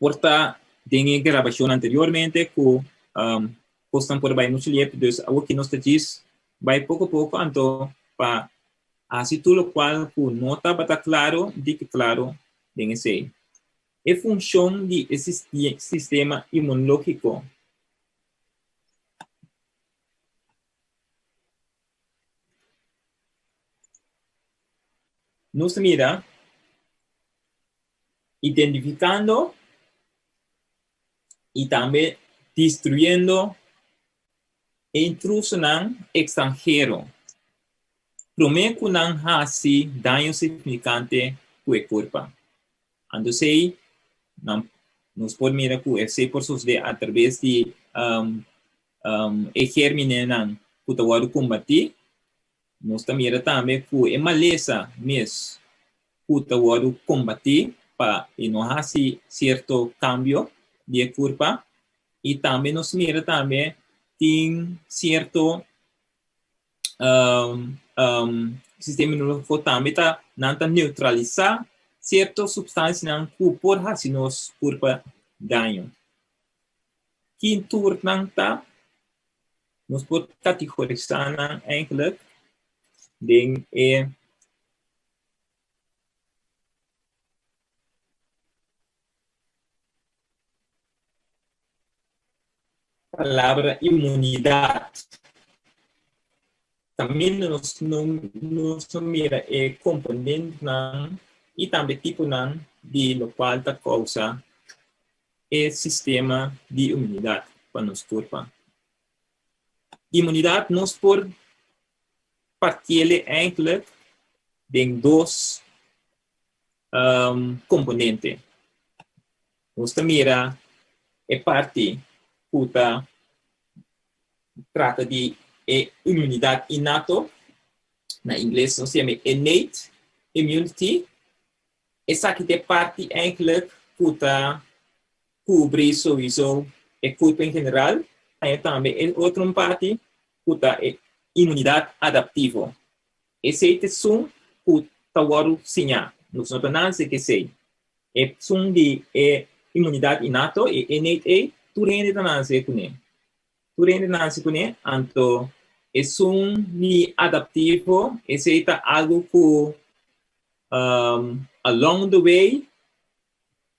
por ta den e grabashon anteriormente ku kosnan por a bai muchu liep, dus awoki nos ta djis bai poko poko anto pa hasi tur lokual ku no tabata klaro di ke klaro den esei. E funshon di e sistema imunológiko. Nos ta mira identifikando i tambe destruyendo e intrusonan ekstranhero promé ku nan hasi daño signifikante ku e kurpa. Anto esei nan nos por mira ku esei por sosodé atraves di e gérminenan ku ta wòrdu kombatí. Nos ta mira tambe ku e malesa mes ku ta wòrdu kombatí pa e no hasi sierto kambio di e kurpa. I tambe nos mira tambe tin sierto sistema inmunológiko tambe ta nan ta neutralisá sierto supstansianan ku por hasi nos kurpa daño. Ki tur nan ta? Nos por kategorisá nan eigenlijk den e Palabra inmunidat. Kaminda nos nos ta mira e komponentenan i tambe tiponan di lokual ta kousa e sistema di inmunidat pa nos kurpa. Inmunidat nos por partiel eindelijk den dos komponente. Nos ta mira e parti ku ta trata di e inmunidat innato, na ingles nos ta yama e innate immunity. Esaki ta e parti eindelijk ku ta kubri souiso e kurpo en general. Haña tambe e otro parti ku ta e inmunidat adaptivo. Esei ta esun ku ta wòrdu siñá. Nos no ta nanse ku esei. Esun di e inmunidat innato, e innate ei, tur hende ta nanse kuné. Tur hende ta nanse kuné, anto esun di adaptivo, esei ta algu ku along the way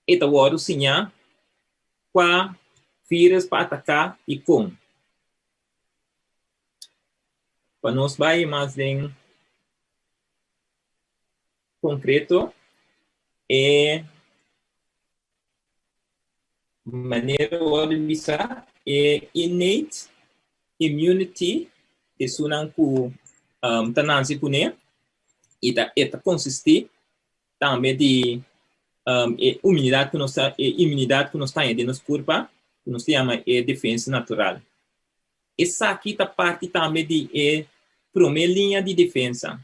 e ta wòrdu siñá kua virus pa ataká i kon. Pa nos bai mas den konkreto, E manera wòrdu bisa e innate immunity esunnan ku ta nanse kuné i ta e ta konsistí tambe di e imunidat ku nos ta e imunidat ku nos taña den nos kurpa ku nos ta yama e defensa natural. Esaki ta parti tambe di e promé liña di defensa.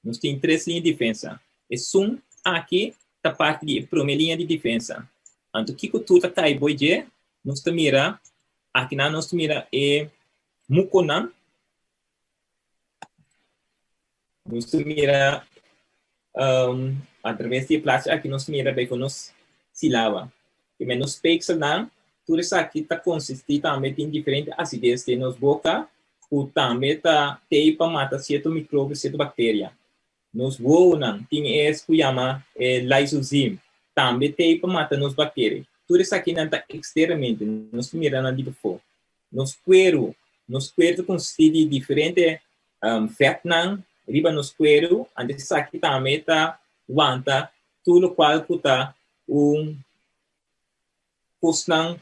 Nos tin tres liña di defensa. Esun aki ta parti di e promé liña di defensa. Anto kiko tur ta kai boi dje? Nos ta mira, akinan nos ta mira e mukonan. Nos ta mira atraves di e plachi aki nos ta mira bay ku nos silaba. Ke men nos speekselnan, tur esaki ta konsistí tambe tin diferente asides den nos boka ku tambe ta tei pa mata sierto mikrobio, sierto bakteria. Nos wowonan tin es ku yama e lysozym, tambe tei pa mata nos bakteria. Tur esakinan ta eksternamente, nos ta mira nan di pafó. Nos kueru, nos kueru ta konsistí di diferente vètnan riba nos kueru, anto esaki tambe ta wanta tur lokual ku ta un kosnan,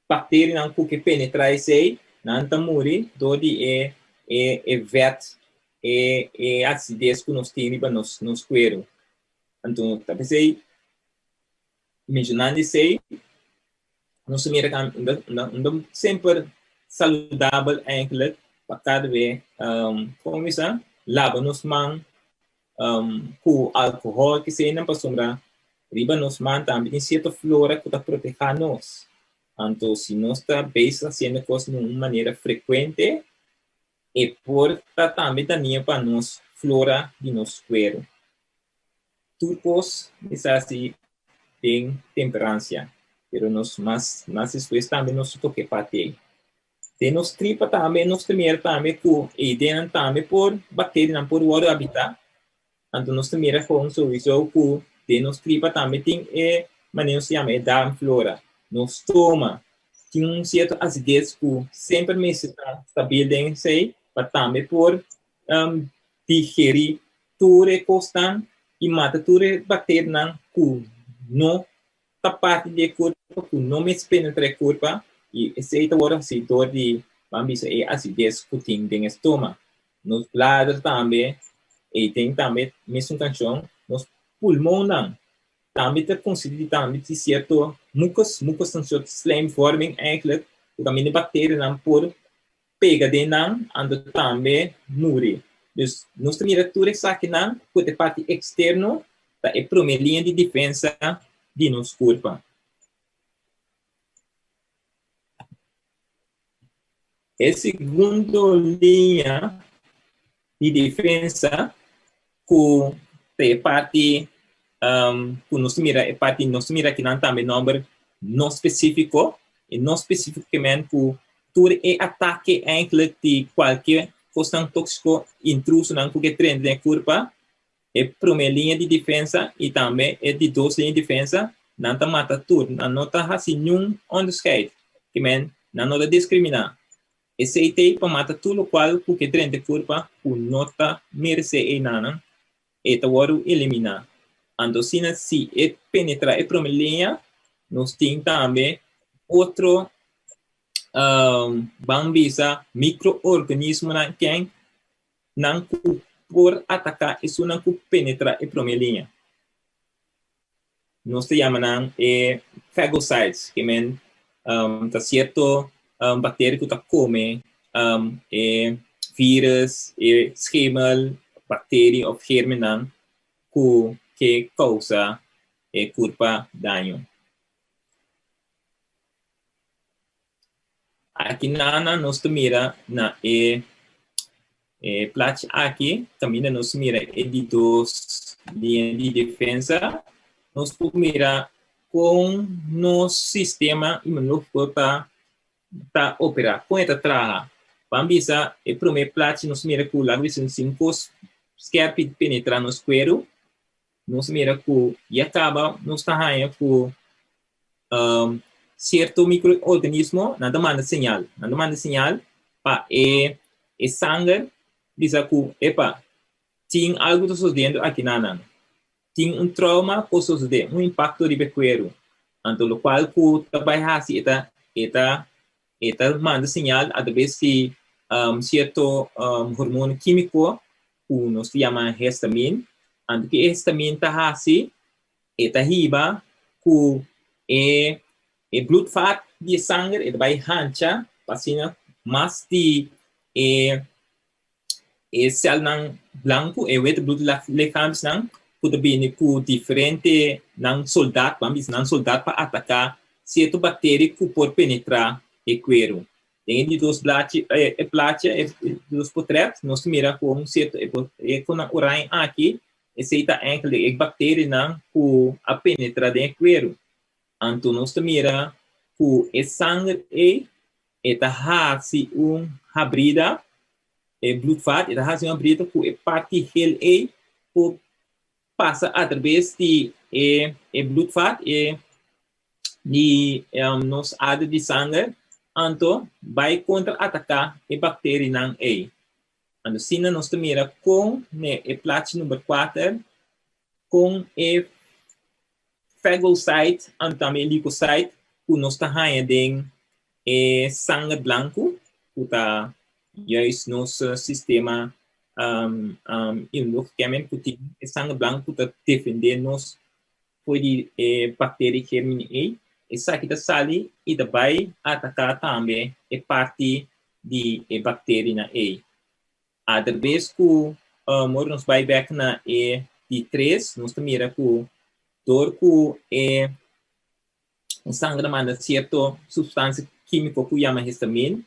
bakterianan ku ke penetrá esei, nan ta muri dor di e e vèt, e e asides ku nos tin riba nos nos kueru. Anto ta p'esei menshonando esei, Nos mira unda semper saludabel eigenlijk pa kada be como bisa laba nos man ku alcohol kisenan pasobra riba nos man tambe tin cierto flora ku ta proteha nos. Anto si nos ta bezig haciendo cos na un manera frecuente e por ta tambe daño pa nos flora di nos cuero. Tur kos mester hasi den temperansia, pero nos mas mas despues tambe nos ta toke parti ei. Den nos tripa tambe nos ta mira tambe ku e ideanan tambe por bakterianan por wòrdu habitá, anto nos ta mira kon souiso ku den nos tripa tambe tin e manera nos ta yama e darmflora. Nos stoma tin un sierto asides ku semper mester ta stabil den esei pa tambe por digerí tur e kosnan i mata tur e bakterianan ku no ta parti di e kurpa, ku no mester penetrá e kurpa, i esei ta wòrdu hasí dor di, ban bisa, e asides ku tin den e stoma. Nos blader tambe, ei tin tambe mesun kanshon. Nos pulmonnan tambe ta konsistí tambe di sierto mukus, mukus ta un sort slijmvorming eigenlijk, ku kaminda e bakterianan por pega den nan, anto tambe muri. Dus nos ta mira tur esakinan ku ta e parti eksterno ta e prome liña di defensa di nos kurpa. E segundo liña di defensa ku ta e parti ku nos ta mira e parti nos ta mira akinan tambe nòmber no spesífiko e no spesífiko ke men ku tur e atake eindelijk di kualke kosnan tóksiko intrusonan ku ke drenta den e kurpa e promé liña di defensa i tambe e di dos liña di defensa nan ta mata tur nan no ta hasi niun onderscheid ke men nan no ta diskriminá. Esei t'ei pa mata tur lokual ku ke drenta e kurpa ku no ta meresé einanan, e ta wòrdu eliminá. Anto asina si e penetrá e promé liña, nos tin tambe otro ban bisa mikroorganismonan ken nan ku por ataká esunnan ku penetrá e promé liña. Nos ta yama nan e phagocytes, ke men ta sierto bakteria ku ta kome e virus, e schemel, bakteria òf germennan ku ke kousa e kurpa daño. Aki nana nos ta mira na e plachi aki kaminda nos mira e di dos liña di defensa. Nos por mira kon nos sistema inmunológiko ta ta operá, kon e ta traha. Ban bisa e promé plachi nos mira ku laga bisa un kos skèrpi penetrá nos kueru. Nos mira ku ya kaba nos ta haña ku sierto mikroorganismo nan ta manda señal, nan ta manda señal pa e e sanger bisa ku epa tin algu ta sosodiendo aki na nan. Tin un trauma por sosodé, un impakto riba e kueru. Anto lokual ku ta bai hasi e ta e ta e ta manda señal atraves di sierto hormona kímiko ku nos ta yama hestamin. Anto ke e hestamin ta hasi e ta hiba ku e e bloedvat di e sanger e ta bai hancha pa asina mas di e e celnan blanco, e witte bloedlichaamsnan, ku ta bini ku diferente nan soldat, ban bisa nan soldat pa ataká sierto bakteria ku por penetrá e kueru. Den e di dos blachi, e plachi, e di dos potret, nos ta mira ku un sierto e konan oranje aki, esei ta eigenlijk e bakterianan ku a penetrá den e kueru. Anto nos ta mira ku e sanger ei E ta hasi un habrida, e bloedvat, e ta hasi un habrida ku e parti gel ei por pasa atraves di e e bloedvat, e di nos ader di sanger, anto bai kontra ataká e bakterianan ei. Anto asina nos ta mira kon ne e plachi number kuater kon e Phagocyte anto tambe e leukocyte ku nos ta haña den e sanger blanku ku ta juist nos sistema inmunológikamente ku tin e sanger blanku ku ta defendé nos for di e bakteria germini ei. Esaki ta sali i ta bai ataká tambe e parti di e bakterianan ei. Atrabes ku ora nos bai bek na e di tres, nos ta mira ku dor ku e sanger ta manda sierto supstansia kímiko ku yama histamin,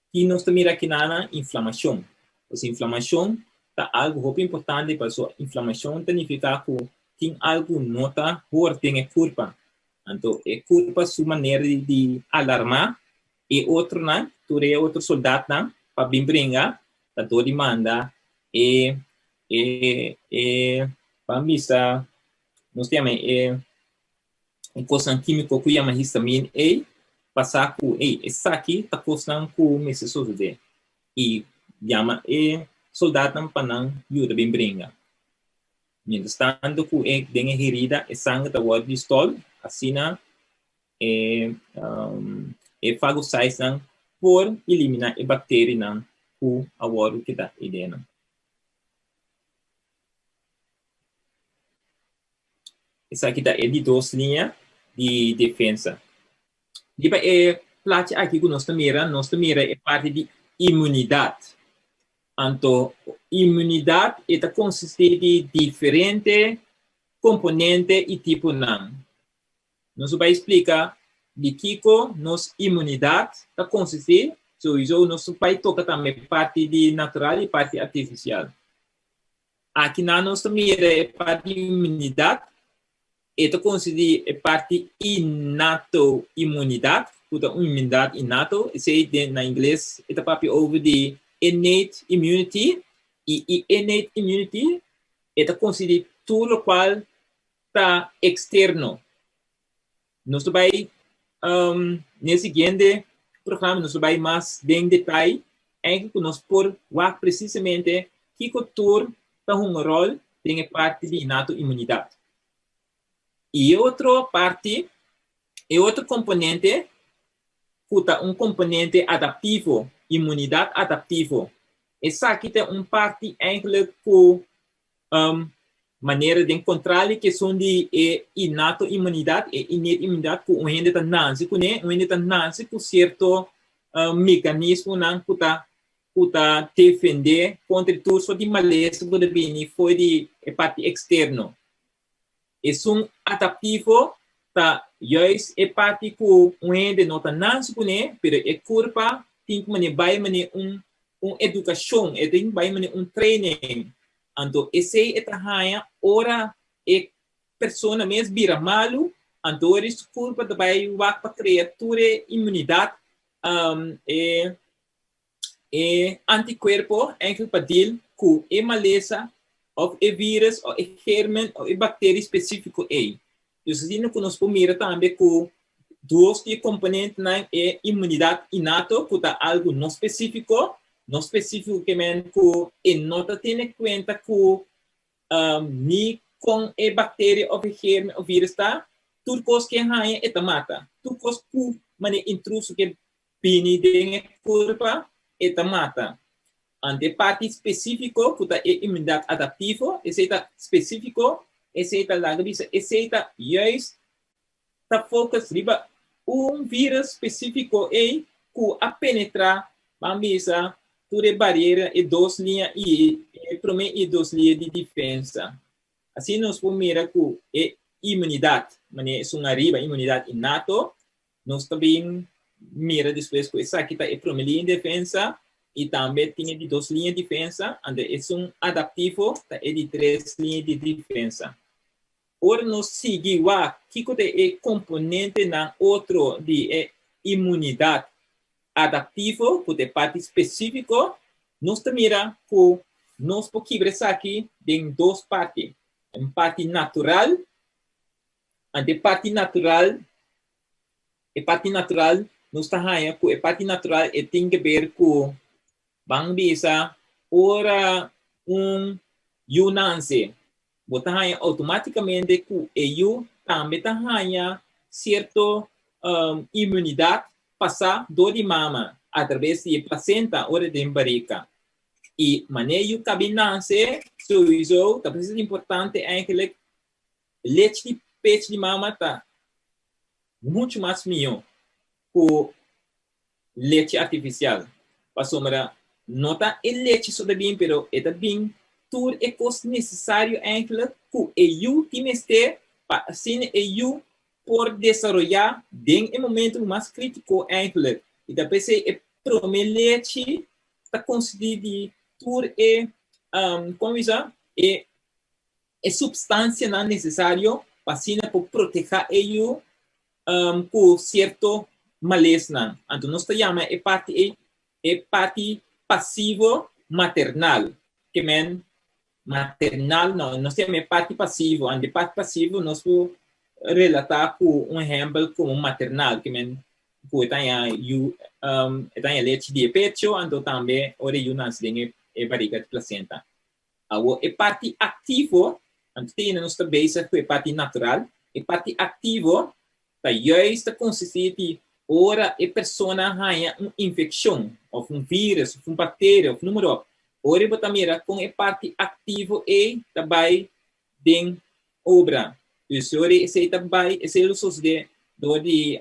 ki nos ta mira akinan inflamashon. Pues inflamashon ta algu hopi importante pasobra inflamashon ta nifiká ku tin algu no ta hor den e kurpa. Anto e kurpa su manera di alarmá E otronan, tur e otro soldatnan pa bin bringa ta dor di manda e e e ban bisa nos ta yama e e kosnan kímiko ku yama histamin ei pa sa ku ei esaki ta kosnan ku mester sosodé i yama e soldatnan pa nan yuda bin bringa. Mientras tanto ku e den e herida e sanger ta wòrdu di stòl asina e e phagocytesnan por eliminá e bakterianan ku a wòrdu keda eidenan. Esaki ta e di dos liña di defensa. Riba e plachi aki ku nos ta mira, nos ta mira e parti di inmunidat. Anto, inmunidat e ta konsistí di diferente komponente i tiponan. Nos lo bai splika di kiko nos inmunidat ta konsistí, souiso nos lo bai toka tambe parti di natural i parti artifisial. Akinan nos ta mira e parti di inmunidat, e ta konsistí e parti innato inmunidat, ku ta un inmunidat innato, esei den na ingles e ta papia over di innate immunity, i e innate immunity e ta konsistí tur lokual ta externo. Nos ta bai um, n'e siguiente programa nos ta bai mas den detaye eigenlijk ku nos por wak precisamente kiko tur ta hunga rol den e parti di innato inmunidad. I e otro parti, e otro componente ku ta un componente adaptivo, inmunidad adaptivo. Esaki ta un parti eigenlijk ku Um, manera den kontrali ku esun di e innato inmunidat, e innate inmunidat ku un hende ta nanse kuné, un hende ta nanse ku sierto um, mekanismonan ku ta ku ta defendé kontra tur sort di malesa ku ta bini for di e parti eksterno. Esun adaptivo ta juist e parti ku un hende no ta nanse kuné, pero e kurpa tin ku manera bai manera un un edukashon, e tin bai manera un training. Anto esei e ta haña ora e persona mes bira malu, anto ora su kurpa ta bai wak pa krea tur e inmunidat, e e antikuerpo eigenlijk pa deal ku e malesa òf e vírus òf e germen òf e bakteria spesífiko ei. Dus asina ku nos por mira tambe ku dos di e komponentenan e inmunidat innato ku ta algu no spesífiko, no spesífiko ke men ku e no ta tene kuenta ku ni Kon e bakteria òf e germen òf vírus ta, tur kos ku e haña e ta mata. Tur kos ku manera intruso ke bini den e kurpa e ta mata. Anto e parti spesífiko ku ta e inmunidat adaptivo, esei ta spesífiko, esei ta laga bisa, esei ta juist ta focus riba un vírus spesífiko ei ku a penetrá, ban bisa, tur e bariera, e dos liña i e promé i e dos liña di defensa. Asina nos por mira ku e inmunidat, manera esun ariba, inmunidat innato, nos ta bin mira despues ku esaki ta e promé liña di defensa i tambe tin e di dos liña di defensa, anto esun adaptivo ta e di tres liña di defensa. Ora nos sigui wak kiko ta e komponentenan otro di e inmunidat adaptivo, ku ta e parti spesífiko, nos ta mira ku nos por kibra esaki den dos parti, un parti natural, anto e parti natural, e parti natural nos ta haña ku e parti natural e tin ke ber ku ban bisa ora un yu nanse Bo ta haña outomátikamente ku e yu tambe ta haña sierto inmunidat pasá dor di mama atraves di e plasenta ora e den barika. I manera e yu kabi nase, souiso ta presis importante eigenlijk lechi di pechi di mama ta muchu mas mihó ku lechi artifisial pasobra no ta e lechi so ta bin pero e ta bin tur e kos nesesario enkele ku e yu tin mester pa asina e yu por desaroyá den e momento mas kritiko enkele i ta p'esei e prome lechi ta konsistí di tur e komo bisa e e supstansianan nesesario pa asina por protehá e yu ku sierto malesnan. Anto nos ta yama e parti ei e parti pasivo maternal. Ke men maternal no, nos ta yama e parti pasivo. Anto e parti pasivo nos por relatá ku un ehèmpel komo maternal, ke men ku e ta haña yu, e ta haña lechi di e pecho, anto tambe ora e yu nase den e bariga di plasenta. Awor e parti aktivo, anto te ainda nos ta bezig ku e parti natural, e parti aktivo ta juist ta konsistí di ora e persona haña un infekshon òf un vírus òf un bakteria òf noem maar op, ora bo ta mira kon e parti aktivo ei ta bai den obra. Dus ora esei ta bai, esei lo sosodé dor di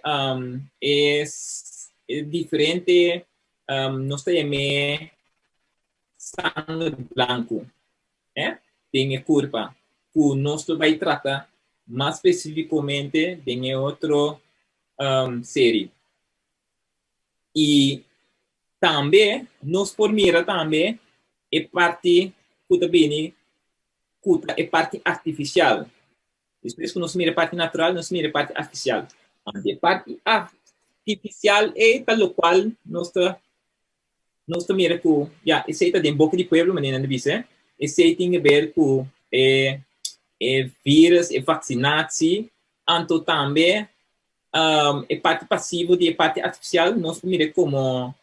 e diferente, nos ta yam'é sanger blanku den e kurpa ku nos lo bai trata mas spesífikamente den e otro seri. I tambe nos por mira tambe e parti ku ta bini ku ta e parti artifisial. Despues ku nos mira e parti natural, nos mira e parti artifisial. Anto e parti artifisial ei ta lokual nos ta nos ta mira ku ya esei ta den boka di pueblo manera nan ta bisa esei tin ke ber ku e e virus e vaksinatie anto tambe e parti pasivo di e parti artifisial nos por mira komo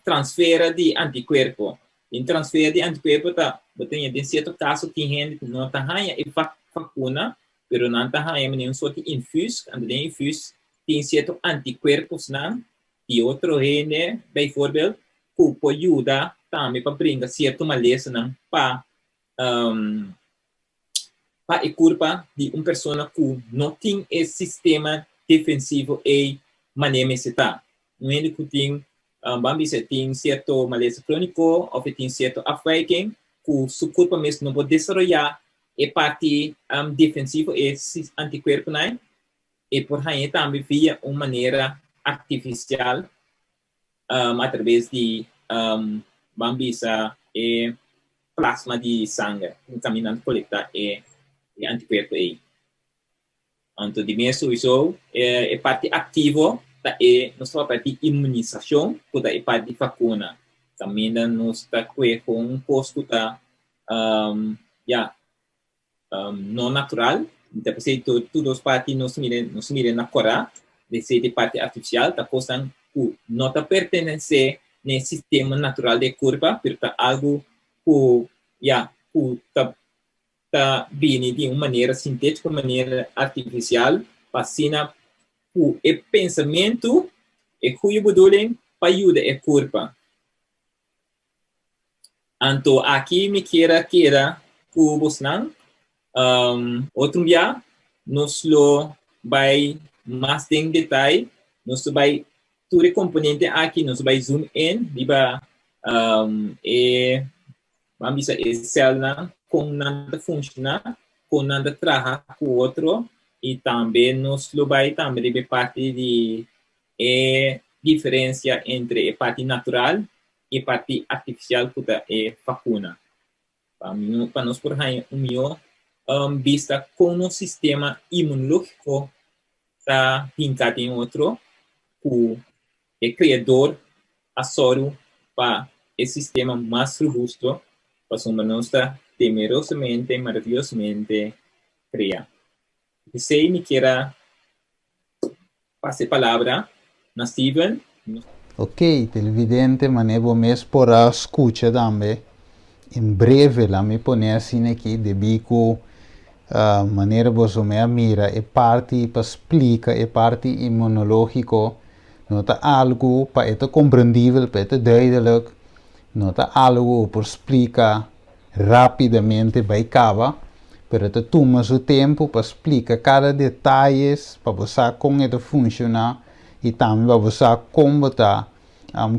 transfera di antikuerpo den transfera di antikuerpo ta bo ta den sierto kaso tin hende ku no ta haña e vakuna pero nan ta haña manera un sorti infus anto den infus tin sierto antikuerposnan di otro hende, bijvoorbeeld, ku por yuda tambe pa bringa sierto malesanan pa pa e kurpa di un persona ku no tin e sistema defensivo ei manera mester ta. Un hende ku tin, ban bisa e tin sierto malesa króniko òf e tin sierto afwijking ku su kurpa mes no por desaroyá e parti defensivo, e antikuerponan ei, E por hañ'é tambe via un manera artifisial atraves di ban bisa e plasma di sanger ku kaminda nan ta kolektá e antikuerpo ei. Anto di mes souiso e parti aktivo ta e nos ta papia di inmunisashon ku ta e parti di vakuna kaminda nos ta kue ku un kos ku ta ya no natural, ta p'esei tur dos parti nos mira, nos mira na kora, esei ta e parti artifisial, ta kosnan ku no ta pertenesé na e sistema natural di e kurpa, pero ta algu ku, ya, ku ta ta bini di un manera sintétiko, manera artifisial, pa asina ku e pensamentu, e goede bedoeling pa yuda e kurpa. Anto aki mi kier a keda ku bosnan. Otro bia nos lo bai mas den detaye, nos lo bai tur e komponente aki, nos lo bai zoom in riba e Ban bisa e sèlnan kon nan ta funshoná, kon nan ta traha ku otro i tambe nos lo bai tambe riba e parti di e diferensia entre e parti natural i e parti artifisial ku ta e vakuna. Pa pa nos por haña un mihó bista kon nos sistema imunológiko ta hinká den otro ku E Kreador a sòru pa e sistema mas robusto pasobra nos ta temerosamente, maraviyosamente kreá. P'esei mi kier a pasa e palabra na Steven. Ok, televidente, manera bo mes por a skucha tambe, en breve la mi pone asina aki debí ku manera boso me a mira e parti pa splika e parti inmunológiko No ta algu pa e ta komprendibel, pa e ta duidelijk, no ta algu ku por splika rápidamente bai kaba, pero e ta tuma su tempu pa splika kada detayes pa bo sa kon e ta funshoná i tambe pa bo sa kon bo ta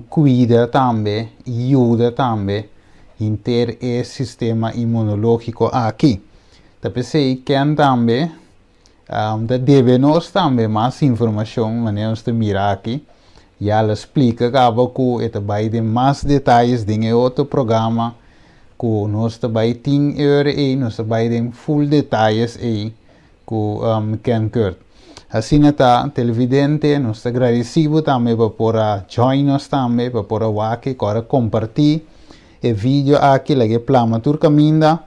kuida tambe i yuda tambe henter e sistema inmunológiko aki. Ta p'esei ken tambe Ta debe nos tambe mas informacion manera nos ta mira aki. Ya lo splica caba cu e ta bay den mas detayes den e otro programa cu nos ta bay tin e ora ey, nos ta bay den full detayes ey cu Ken Kurt. Asina ta, televidente, nos ta gradeci bo tambe pa por a join nos tambe, pa por a wak y ora comparti e video aki, laga e plama tur caminda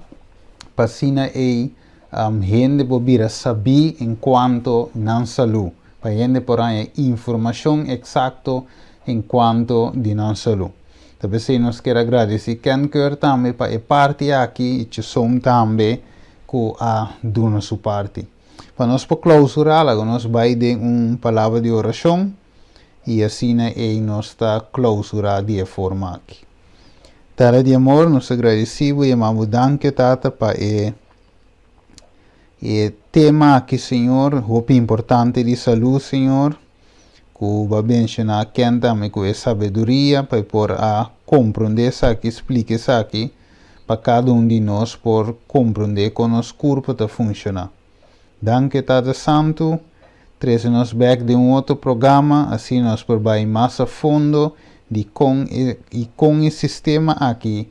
pa asina ey Hende por bira sabí en kuanto nan salú, pa hende por haña informashon eksakto en kuanto di nan salú. Ta p'esei nos kier a gradisí Ken Keur tambe pa e parti aki i Chisom tambe ku a duna su parti. Pa nos por klousurá laga nos bai den un palabra di orashon i asina ei nos ta klousurá di e forma aki. Tata di amor, nos ta gradisí bo i yama bo danki, Tata, pa e e tema aki, Señor, hopi importante di salú, Señor, ku bo a menshoná ken tambe ku e sabiduria pa e por a komprondé esaki, splika esaki, pa kada un di nos por komprondé kon nos kurpo ta funshoná. Danki, Tata Santu. Trese nos bek den un otro programa, asina nos por bai mas a fondo di kon e i kon e sistema aki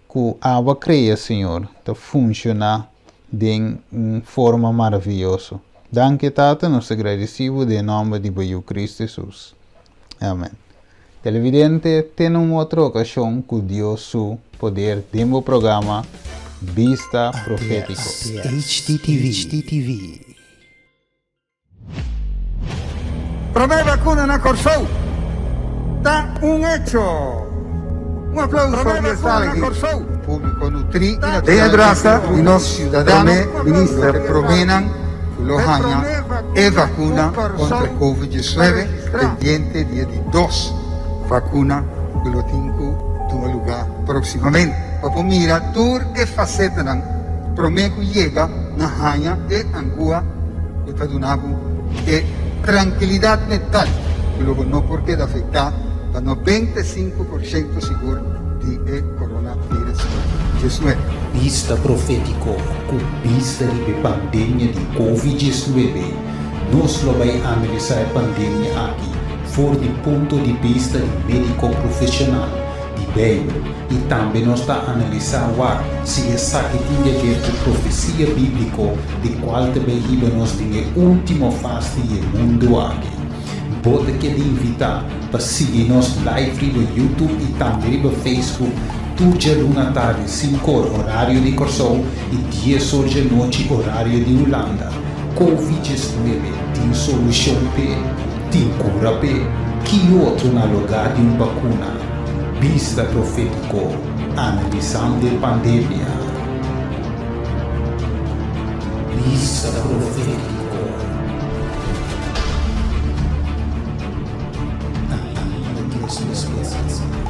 ku abo a krea, Señor, ta funshoná den un forma maraviyoso. Danki, Tata, nos ta gradisí bo den nòmber di bo Yu Cristo Hesus. Amen. Televidente, te na un otro okashon ku Dios su poder den bo programa Bista Profétiko. HTTV. Promé vakuna na Kòrsou ta un echo! Un aplauso di esaki. Públiko nutrí i naturalmente. Den e brasa di nos siudadano, Promé Minister proménan ku lo haña e vakuna kontra e Covid 19 pendiente di e di dos vakuna ku lo tin ku tuma lugá próksimamente. Pa por mira tur e fasetanan promé ku yega na haña e angua ku ta duna bo e trankilidat mental ku lo bo no por keda afektá pa 95% sigur di e coronavirus 19. Bista profétiko ku bista riba e pandemia di Covid 19, nos lo bai analisá e pandemia aki for di punto di bista di médiko profeshonal, di Beibel, i tambe nos ta analisá wak si esaki tin di aber ku profesia bíbliko di kual ta bai hiba nos den e último fase di e mundu aki. Bo ta keda invitá pa sigui nos live riba YouTube i tambe riba Facebook tur djaluna tardi sinkor orario di Kòrsou i dies or djanochi orario di Hulanda. Covid 19 tin solushon p'e? Tin kura p'e? Ki otro na lugá di un bakuna? Bista profétiko analisando e pandemia. Bista Profétiko. Ainda tin esperansa.